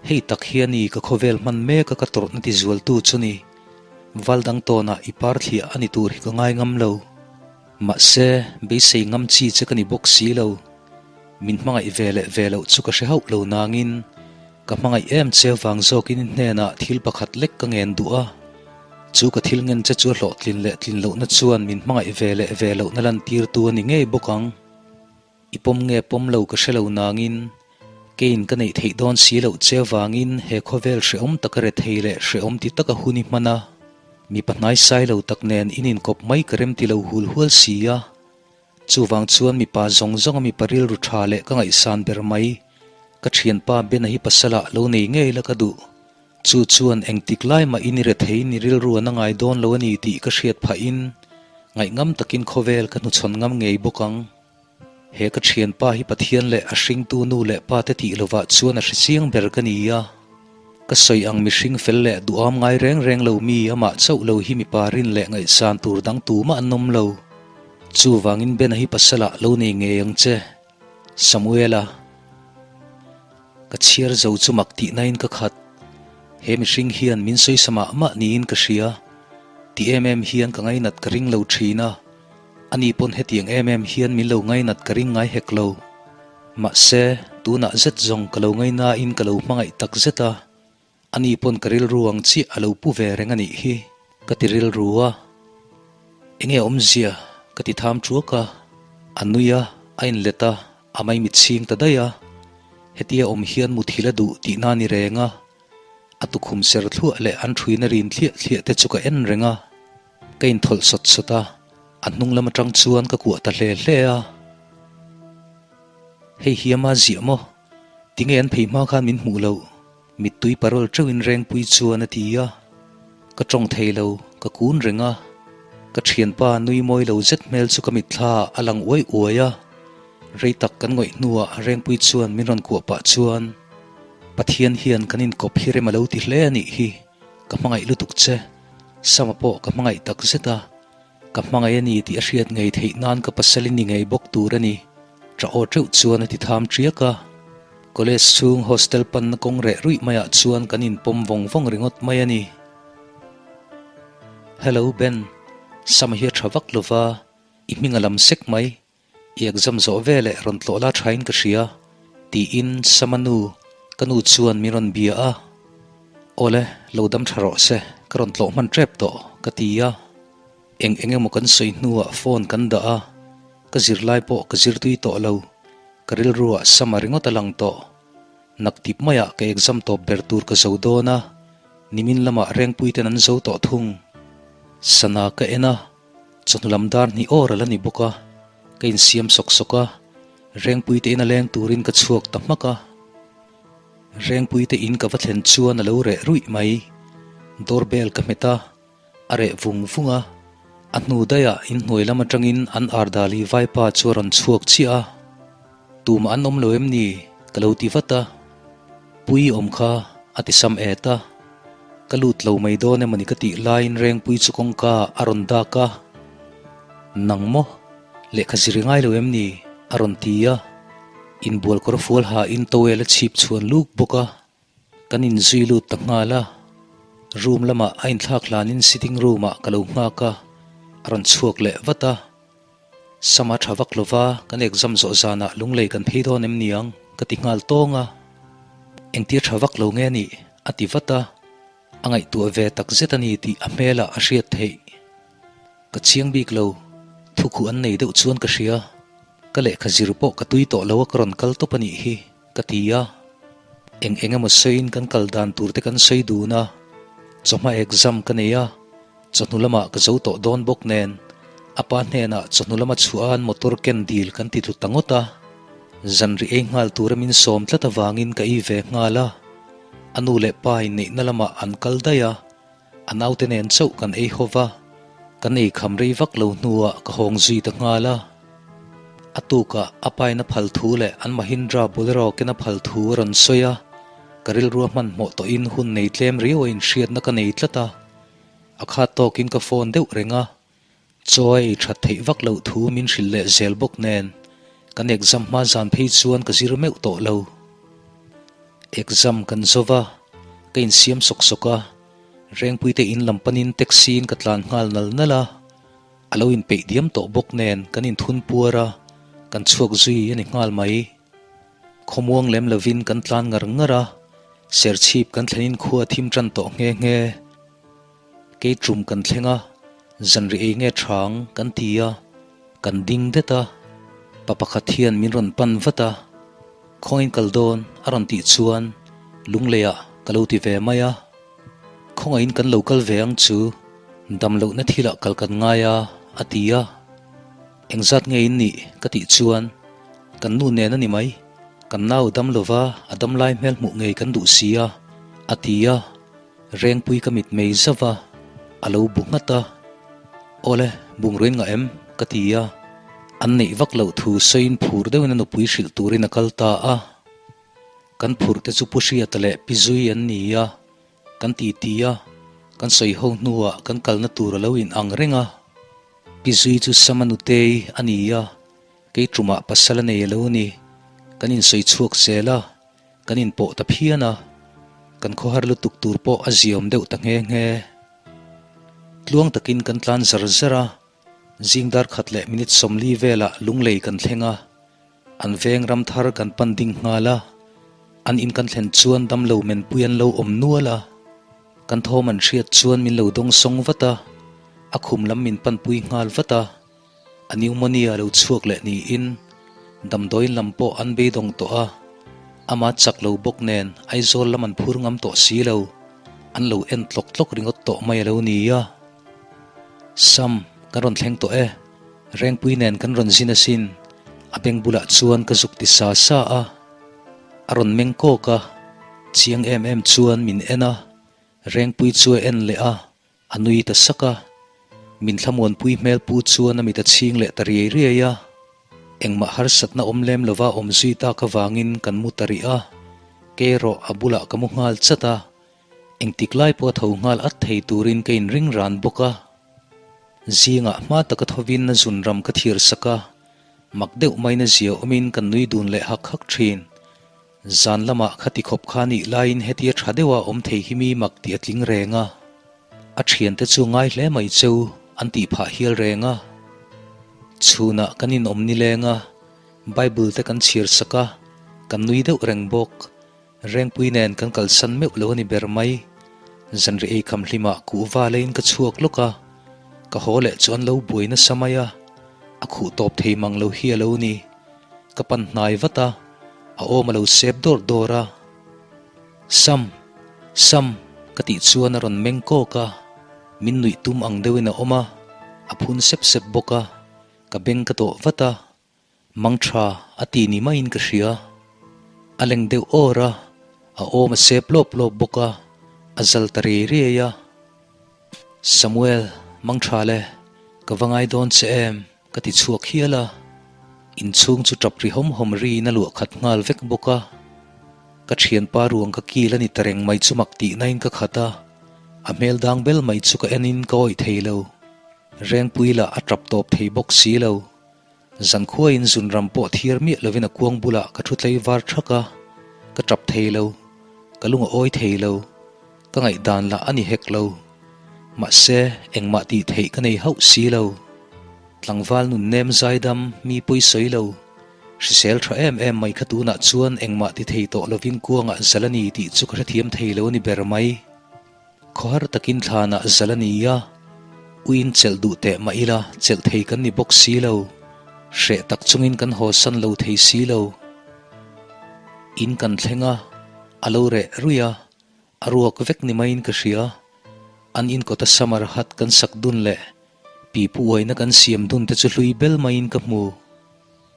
Hei tak hi a ni ka khawvel hman mek a ka tawrhna ti zualtu chu ni. Val dang tawnah i par thliah a ni tur hi ka ngai ngam lo. Mahse, beisei ngam chi che ka ni bawk si lo. Min hmangaih ve leh ve loh chu ka hre hauh lo nangin, ka hmangaih em che vang zawkin i hnenah thil pakhat lek ka ngen duh a. Chu ka thil ngen che chu a hlawhtlin leh tlin lohna chuan min hmangaih ve leh ve lohna lantirtu a ni ngei bawk ang. I pawm nge pawm lo ka hre lo nangin, keiin ka neih theih dawn si loh che avangin he khawvel hrehawm taka rethei leh hrehawm ti taka hun i hman a, mipa hnaisai lo tak nen in inkawp mai ka remti lo hul hual si a. Chuvang chuan mipa zawng zawnga mipa rilru tha leh ka ngaihsan ber mai, ka thianpa Bena hi pasalah lo nei ngei la ka duh. Chu chuan engtik lai mah in i rethei ni rilru an a ngai dawn lo a ni tih ka hriat phahin ngaihngam takin khawvel ka hnuchhawn ngam ngei bawk ang. He ka thianpa hi Pathian leh a hringtu nu leh pa te tih lovah chuan a hre chiang ber ka ni a. Ka sawi ang mihring fel leh duham ngai reng reng lo mi amah chauh lo hi mipa rin leh ngaihsan tur dang tumah an awm lo. Chuvangin Bena hi pasalah lo nei ngei ang che. Samuela. Ka chhiar zo chu mak tih nain ka khat. He mihring hian min sawisa mah mah niin ka hria. Ti em em hian ka ngainat ka ring lo thin a. Ani pawn hetiang em em hian min lo ngainat ka ring ngai hek lo. Mahse, tunah zet zawng ka lo ngainain ka lo hmangaih tak zet a. Ani pawn ka rilru ang chiah a lo pu ve reng a nih hi, ka ti rilru a. Enge awmzia? ka ti tham thuak a. A nui a, a inlet a, a maimit chhing ta daih a. Hetia awm hian muthilh a duh tihna a ni reng a. A tukhum ser thluah leh an thuina rin thliah thliah te chu ka en reng a. Ka inthawlh sawt sawt a, a hnung lam atang chuan ka kuah ta hle hle a. Hei hi ama ziah maw? Tinge an phei hma khan min hmuh loh? Mittui parawl teuhin Rengpui chuan a ti a. Ka tawng thei lo, ka kun reng a. Ka thianpa nui mawi lo zet hmel chu ka mitthla a lang uai uai a. Rei tak kan ngawih hnuah Rengpui chuan min rawn kuah pah chuan, Pathian hian kan inkawp hi rem a lo ti hle a nih hi, ka hmangaih lutuk che. Sama pawh ka hmangaih tak zet a. Ka hmangaih a ni tih a hriat ngei theih nan ka pasal i ni ngei bawk tur a ni. Ṭah aw ṭeuh chuan a ti tham ṭiak a. College chhung hostel panna kawng reh ruih maiah chuan kan inpawm vawng vawng ringawt mai a ni. Hello Ben, Sama hi a ṭha vak lova, i hming a lam sek mai. I exam zawh veleh rawn tlawh la thain ka hria, tiin Sama nu, ka nu chuan min rawn bia a. Awle, lo dam tha rawh se, ka rawn tlawh hman tep tawh, ka ti a. Eng eng emaw kan sawi hnuah phone kan dah a, ka zirlai pawh ka zir tui tawh lo, ka rilruah Sama ringawt a lang tawh. Naktip maiah ka exam tawp ber tur ka zo dawn a, nimin lamah Rengpuiten an zo tawh thung. Sana ka en a. Chawhnu lam dar hnih awr a la ni bawk a, ka insiam sawk sawk a, Rengpui te in a leng turin ka chhuak ta hmak a. Rengpui te in ka va thlen chuan a lo reh ruih mai. Door bell ka hmet a, a reh vung vung a. A hnu daihah inhnuai lam atangin an Ardali vaipa chu a rawn chhuak chiah a. Tumah an awm lo em ni? Ka lo ti vat a. Pui awm kha a ti sam et a. Ka lut lo mai dawn emaw ni ka tih laiin Rengpui chu kawngka a rawn dak a. Nang maw? Lehkha zir i ngai lo em ni? A rawn ti a. Inbual kawr fual hain towel a chhip chhuan luk bawk a. Kan inzui lut ta nghal a. Room lamah a inthlak hlanin sitting room ah ka lo nghak a. A rawn chhuak leh vat a. Sama tha vak lova kan exam zawh zanah lunglei kan phei dawn em niang ka ti nghal tawng a. Engtir tha vak lo nge nih? a ti vat a, a ngaihtuah ve tak zet a ni tih a hmelah a hriat theih. Ka chiang bik lo, thukhuh an nei deuh chuan ka hria. Ka lehkha zir pawh ka tui tawh lo a ka rawn kal tawp a nih hi ka ti a. Eng eng emaw sawiin kan kal dan tur te kan sawi dun a, chawhma exam ka nei a. Chawhnu lamah ka zo tawh dawn bawk nen, a pa hnenah chawhnu lama chhuahan motor ken dil kan ti tlu ta ngawt a. Zanri ei nghal tura min sawm tlat avangin ka ei ve nghal a. A nu leh pa inneihna lamah an kal daih a, a naute nen chauh kan ei ho va, kan ei kham rei vak lo hnuah ka hawng zui ta nghal a. A tukah a pain a phal thu leh an Mahindra Bolero ken a phal thu a rawn sawi a, ka rilrua hmanhmawh tawhin hun nei tlem riau a inhriatna ka nei tlat a. A khat tawkin ka phone deuh reng a, chaw a ei that theih vak loh thu min hrilh leh zel bawk nen kan exam hma zan phei chuan ka zir meuh tawh lo. Exam kan zo va, ka insiam sawk sawk a, Rengpuite in lam panin taxi in ka tlan nghal nal nal a, a lo inpeih diam tawh bawk nen kan inthun puar a, kan chhuak zui a ni nghal mai. Khawmuang lem lovin kan tlan ngar ngar a, Serchhip kan thlenin khua thim tan tawh nghe nghe. Kei tum kan thleng a, zanriah ei nge thang kan ti a, kan ding det a. Pa pakhat hian min rawn pan vat a, Khawngin kal dawn a rawn tih chuan lungleiah ka lo ti ve mai a. Khawngaihin kan lo kal ve ang chu, dam lohna thilah kal kan ngai a, a ti a. Engzat nge in nih? ka tih chuan kan nu nen a ni mai, kan nau dam lova a dam lai hmel hmuh ngei kan duh si a, a ti a. Rengpui ka mit mei zauh a, a lo bu nghat a. Awle, bungraw in ngah em? ka ti a. An neih vak loh thu sawiin phur deuhin a nupui hrilh turin a kal ta a. Kan phurh te chu Pu Hriata leh Pi Zui an ni a, kan ti ti a, kan sawi ho hnuah kan kalna tur a lo in ang reng a. Pi Zui chu Sama nutei a ni a, kei tumah pasal a nei a lo ni. Kan insawi chhuak zel a, kan inpawh ta phian a, kan khawhar lutuk tur pawh a ziawm deuh ta nghe nghe. Tluang takin kan tlan zar zar a, zing dar khat leh minute 40 velah lunglei kan thleng a, an veng ram thar kan pan ding nghal a, an in kan thlen chuan damlo menpui an lo awm nual a, kan thawm an hriat chuan min lo dawng sawng vat a, a khum lam min panpui nghal vat a. A pneumonia lo chhuak leh niin damdawiin lam pawh an beidawng tawh a, ama chak lo bawk nen Aizawl lam an phur ngam tawh si lo, an lo en tlawk tlawk ringawt tawh mai a lo ni a. Sam, kan rawn thleng tawh e, Rengpui nen kan rawn zin asin, a beng bulah chuan ka zuk ti sa sa a. A rawn meng kawk a, chiang em em chuan min en a, Rengpui chu a en leh a, A nui ta sak a, min thlamuanpui hmel pu chuan a mit a chhing leh ta riai riai a. Engmah harsatna awm lem lova awm zui tak avangin kan mu ta rih a, kei erawh a bulah ka mu nghal chat a, engtik lai pawh a tho nghal at thei turin ka inring ran bawk a. Zingah hma taka thovin a zun ram ka thir sak a, mak deuh maiin a zia awmin kan nui dun leh hak hak thin. Zan lamah khati khawp kha nih laiin hetia tha deuha awm thei hi mi mak tih a tling reng a, a thiante chu ngai hle mai cheu an tih phah hial reng a. Chhunah kan inawm nileng a, Bible te kan chhiar sak a, kan nui deuh reng bawk. Rengpui nen kan kalsan meuh lo a ni ber mai. Zanriah ei kham hlimah kuhva leiin ka chhuak lawk a, ka haw leh chu an lo buai nasa mai a, a khuh tawp thei mang lo hi a lo ni. Ka pan hnai vat a, a awm a lo sep dawr dawr a. Sam! Sam! ka tih chuan a rawn meng kawk a, min nuih tum ang deuhin a awm a, a phun sep sep bawk a, ka beng ka dawh vat a, mang tha a ti ni maiin ka hria. A leng deuh awr a, a awm a sep lawp lawp bawk a, a zal ta riai riai a. Samuel, mang tha le, ka va ngai dawn che em? Ka ti chhuak hial a, inchhung chu tap ri hawm hawm riin a luah khat nghal vek bawk a. Ka thianpa ruang ka kil a ni ta reng mai chu mak tihnain ka khat a, a hmel dang bel mai chu ka enin ka awih thei lo. Rengpui lah a tap tawp thei bawk si lo. Zankhuaiin zunram pawh thiar miah lovin a kuang bulah ka thu tlei var thak a, ka tap thei lo, ka lung a awi thei lo, ka ngaihdan lah a ni hek lo. Mahse, engmah tih theih ka nei hauh si lo. Tlangval nun nem zaidam mi pawi sawi lo. Hrisel tha em em mai kha tunah chuan engmah ti thei tawh lovin kuangah zal a ni tih chu ka hrethiam thei lo a ni ber mai. Khawhar takin thlanah zal a ni a, uiin chelh duh teh mah ila chelh thei kan ni bawk si lo. Hreh tak chungin kan hawsan lo thei si lo. In kan thleng a, a lo reh ruih a. A ruak vek ni maiin ka hria. An inkawta summer hut kan sak dun leh pipu uaina kan siam dun te chu hlui bel maiin ka hmu.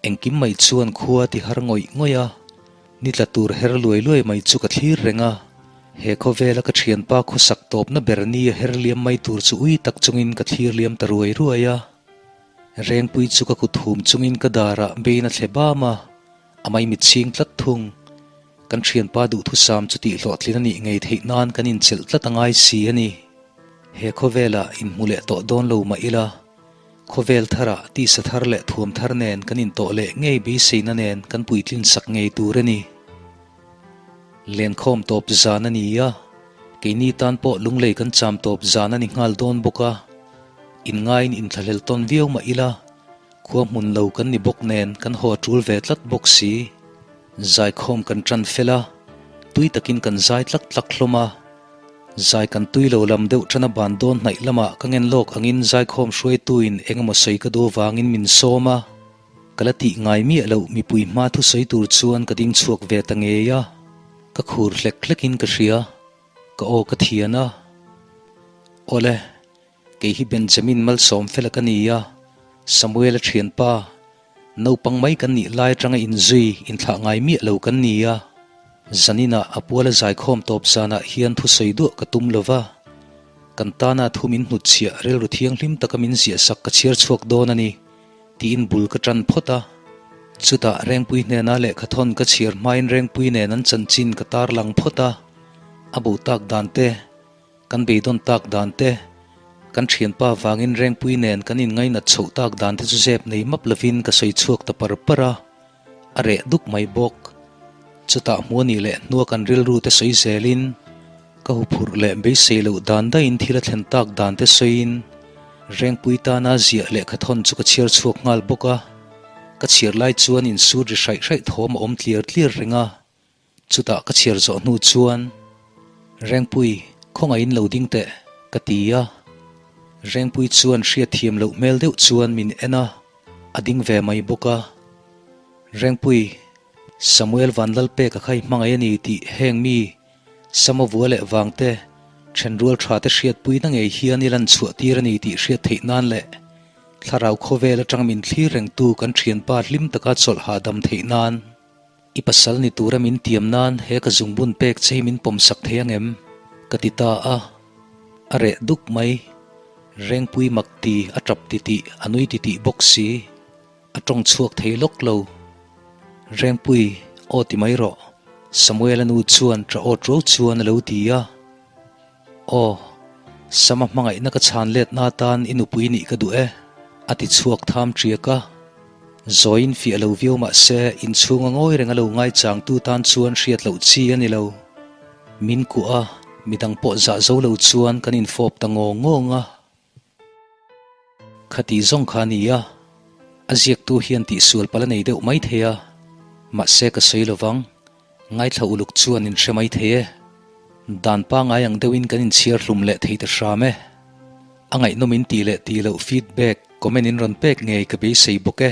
Engkim mai chuan khua ti har ngawih ngawih a, ni tla tur her luai luai mai chu ka thlir reng a. He khawvela ka thianpa khawsak tawpna ber ni a her liam mai tur chu ui tak chungin ka thlir liam ta ruai ruai a. Rengpui chu ka kut hum chungin ka darah bein a thle bam a. A maimit chhing tlat thung. Kan thianpa duhthusam chu tih hlawhtlin a nih ngei theih nan kan inchelh tlat a ngai si a ni. He khawvelah inhmu leh tawh dawn lo mah ila, khawvel tharah tisa thar leh thuam thar nen kan intawh leh ngei beiseina nen kan puitlin sak ngei tur a ni. Lenkhawm tawp zan a ni a, keini tan pawh lunglei kan cham tawp zan a ni nghal dawn bawk a. Inngaiin inthlahlel tawn viau mah ila, Khua hmun lo kan ni bawk nen kan haw tul ve tlat bawk si. Zaikhawm kan tan fel a, tui takin kan zai tlak tlak hlawm a. Zai kan tui lo lam deuh ṭana ban dawn hnaih lamah ka ngen lawk angin zaikhawm hruaituin eng emaw sawi ka duh avangin min sawm a, ka la tih ngai miah loh mipui hma thusawi tur chuan ka ding chhuak ve ta ngei a, ka khur hlek hlekin ka hria, ka aw ka thian a. Awle, kei hi Benjamin Malsawmfela ka ni a, Samuela ṭhianpa, Naupang mai kan nih lai atanga inzui inthlah ngai miah lo kan ni a, zaninah a puala zaikhawm tawp zanah hian thusawi duah ka tum lo va, kan tana thu min hnutchhiah rilru thianghlim taka min ziahsak ka chhiar chhuak dawn a ni tiin bul ka tan phawt a. Chutah Rengpui hnena lehkhathawn ka chhiar hmain Rengpui nen an chanchin ka tarlang phawt a, a bo tak dan te, Kan beidawn tak dan te, kan thianpa vangin Rengpui nen kan inngainat chhoh tak dan te chu zep nei map lovin ka sawi chhuak ta par par a, a reh duk mai bawk. Chutah hmuh a nih leh hnua kan rilru te sawi zelin, ka huphurh leh beisei loh dan daihin thil a thlen tak dan te sawiin Rengpui tana ziah lehkhathawn chu ka chhiar chhuak nghal bawk a, ka chhiar lai chuan insut ri hraih hraih thawm a awm tliar tliar reng a. Chutah ka chhiar zawh hnu chuan, Rengpui, khawngaihin lo ding teh, ka ti a. Rengpui chuan hriatthiam loh hmel deuh chuan min en a, a ding ve mai bawk a. Rengpui, Samuel Vanlalpeka kha i hmangaih a ni tih heng mi Sama vua leh vangte thenrual tha te hriatpuina ngei hian i lan chhuah tir a ni tih hriat theih nan leh thlarau khawvel atang min thlir rengtu kan thianpa hlim taka chawlh hahdam theih nan I pasal ni tura min tiam nan he ka zungbun pek che hi min pawmsak thei ang em? ka ti ta a, a reh duk mai. Rengpui mak ti, a tap ti tih, a nui ti tih bawk si. A tawng chhuak thei lawk lo. Rengpui, aw ti mai rawh, Samuela nu chuan tah aw tuau chuan a lo ti a. Aw, Sama hmangaihna ka chhan letna atan i nupui nih ka duh e, a ti chhuak tham ṭiak a. Zawiin fiah lo viau mah se, inchhunga ngawi reng a lo ngaichangtu tan chuan hriat loh chi a ni lo. Min kuah a, midang pawh zah zo lo chuan kan infawp ta ngawng ngawng a. Khati zawng kha a ni a, a ziaktu hian tihsual pal a nei deuh mai thei a, mahse ka sawi lo vang, ngaithla uluk chuan in hre mai thei e. Dan pangai ang deuhin kan inchhiar hlum leh thei ta hram e. A ngaihnawm in tih leh tih loh feedback, comment in rawn pek ngei ka beisei bawk e.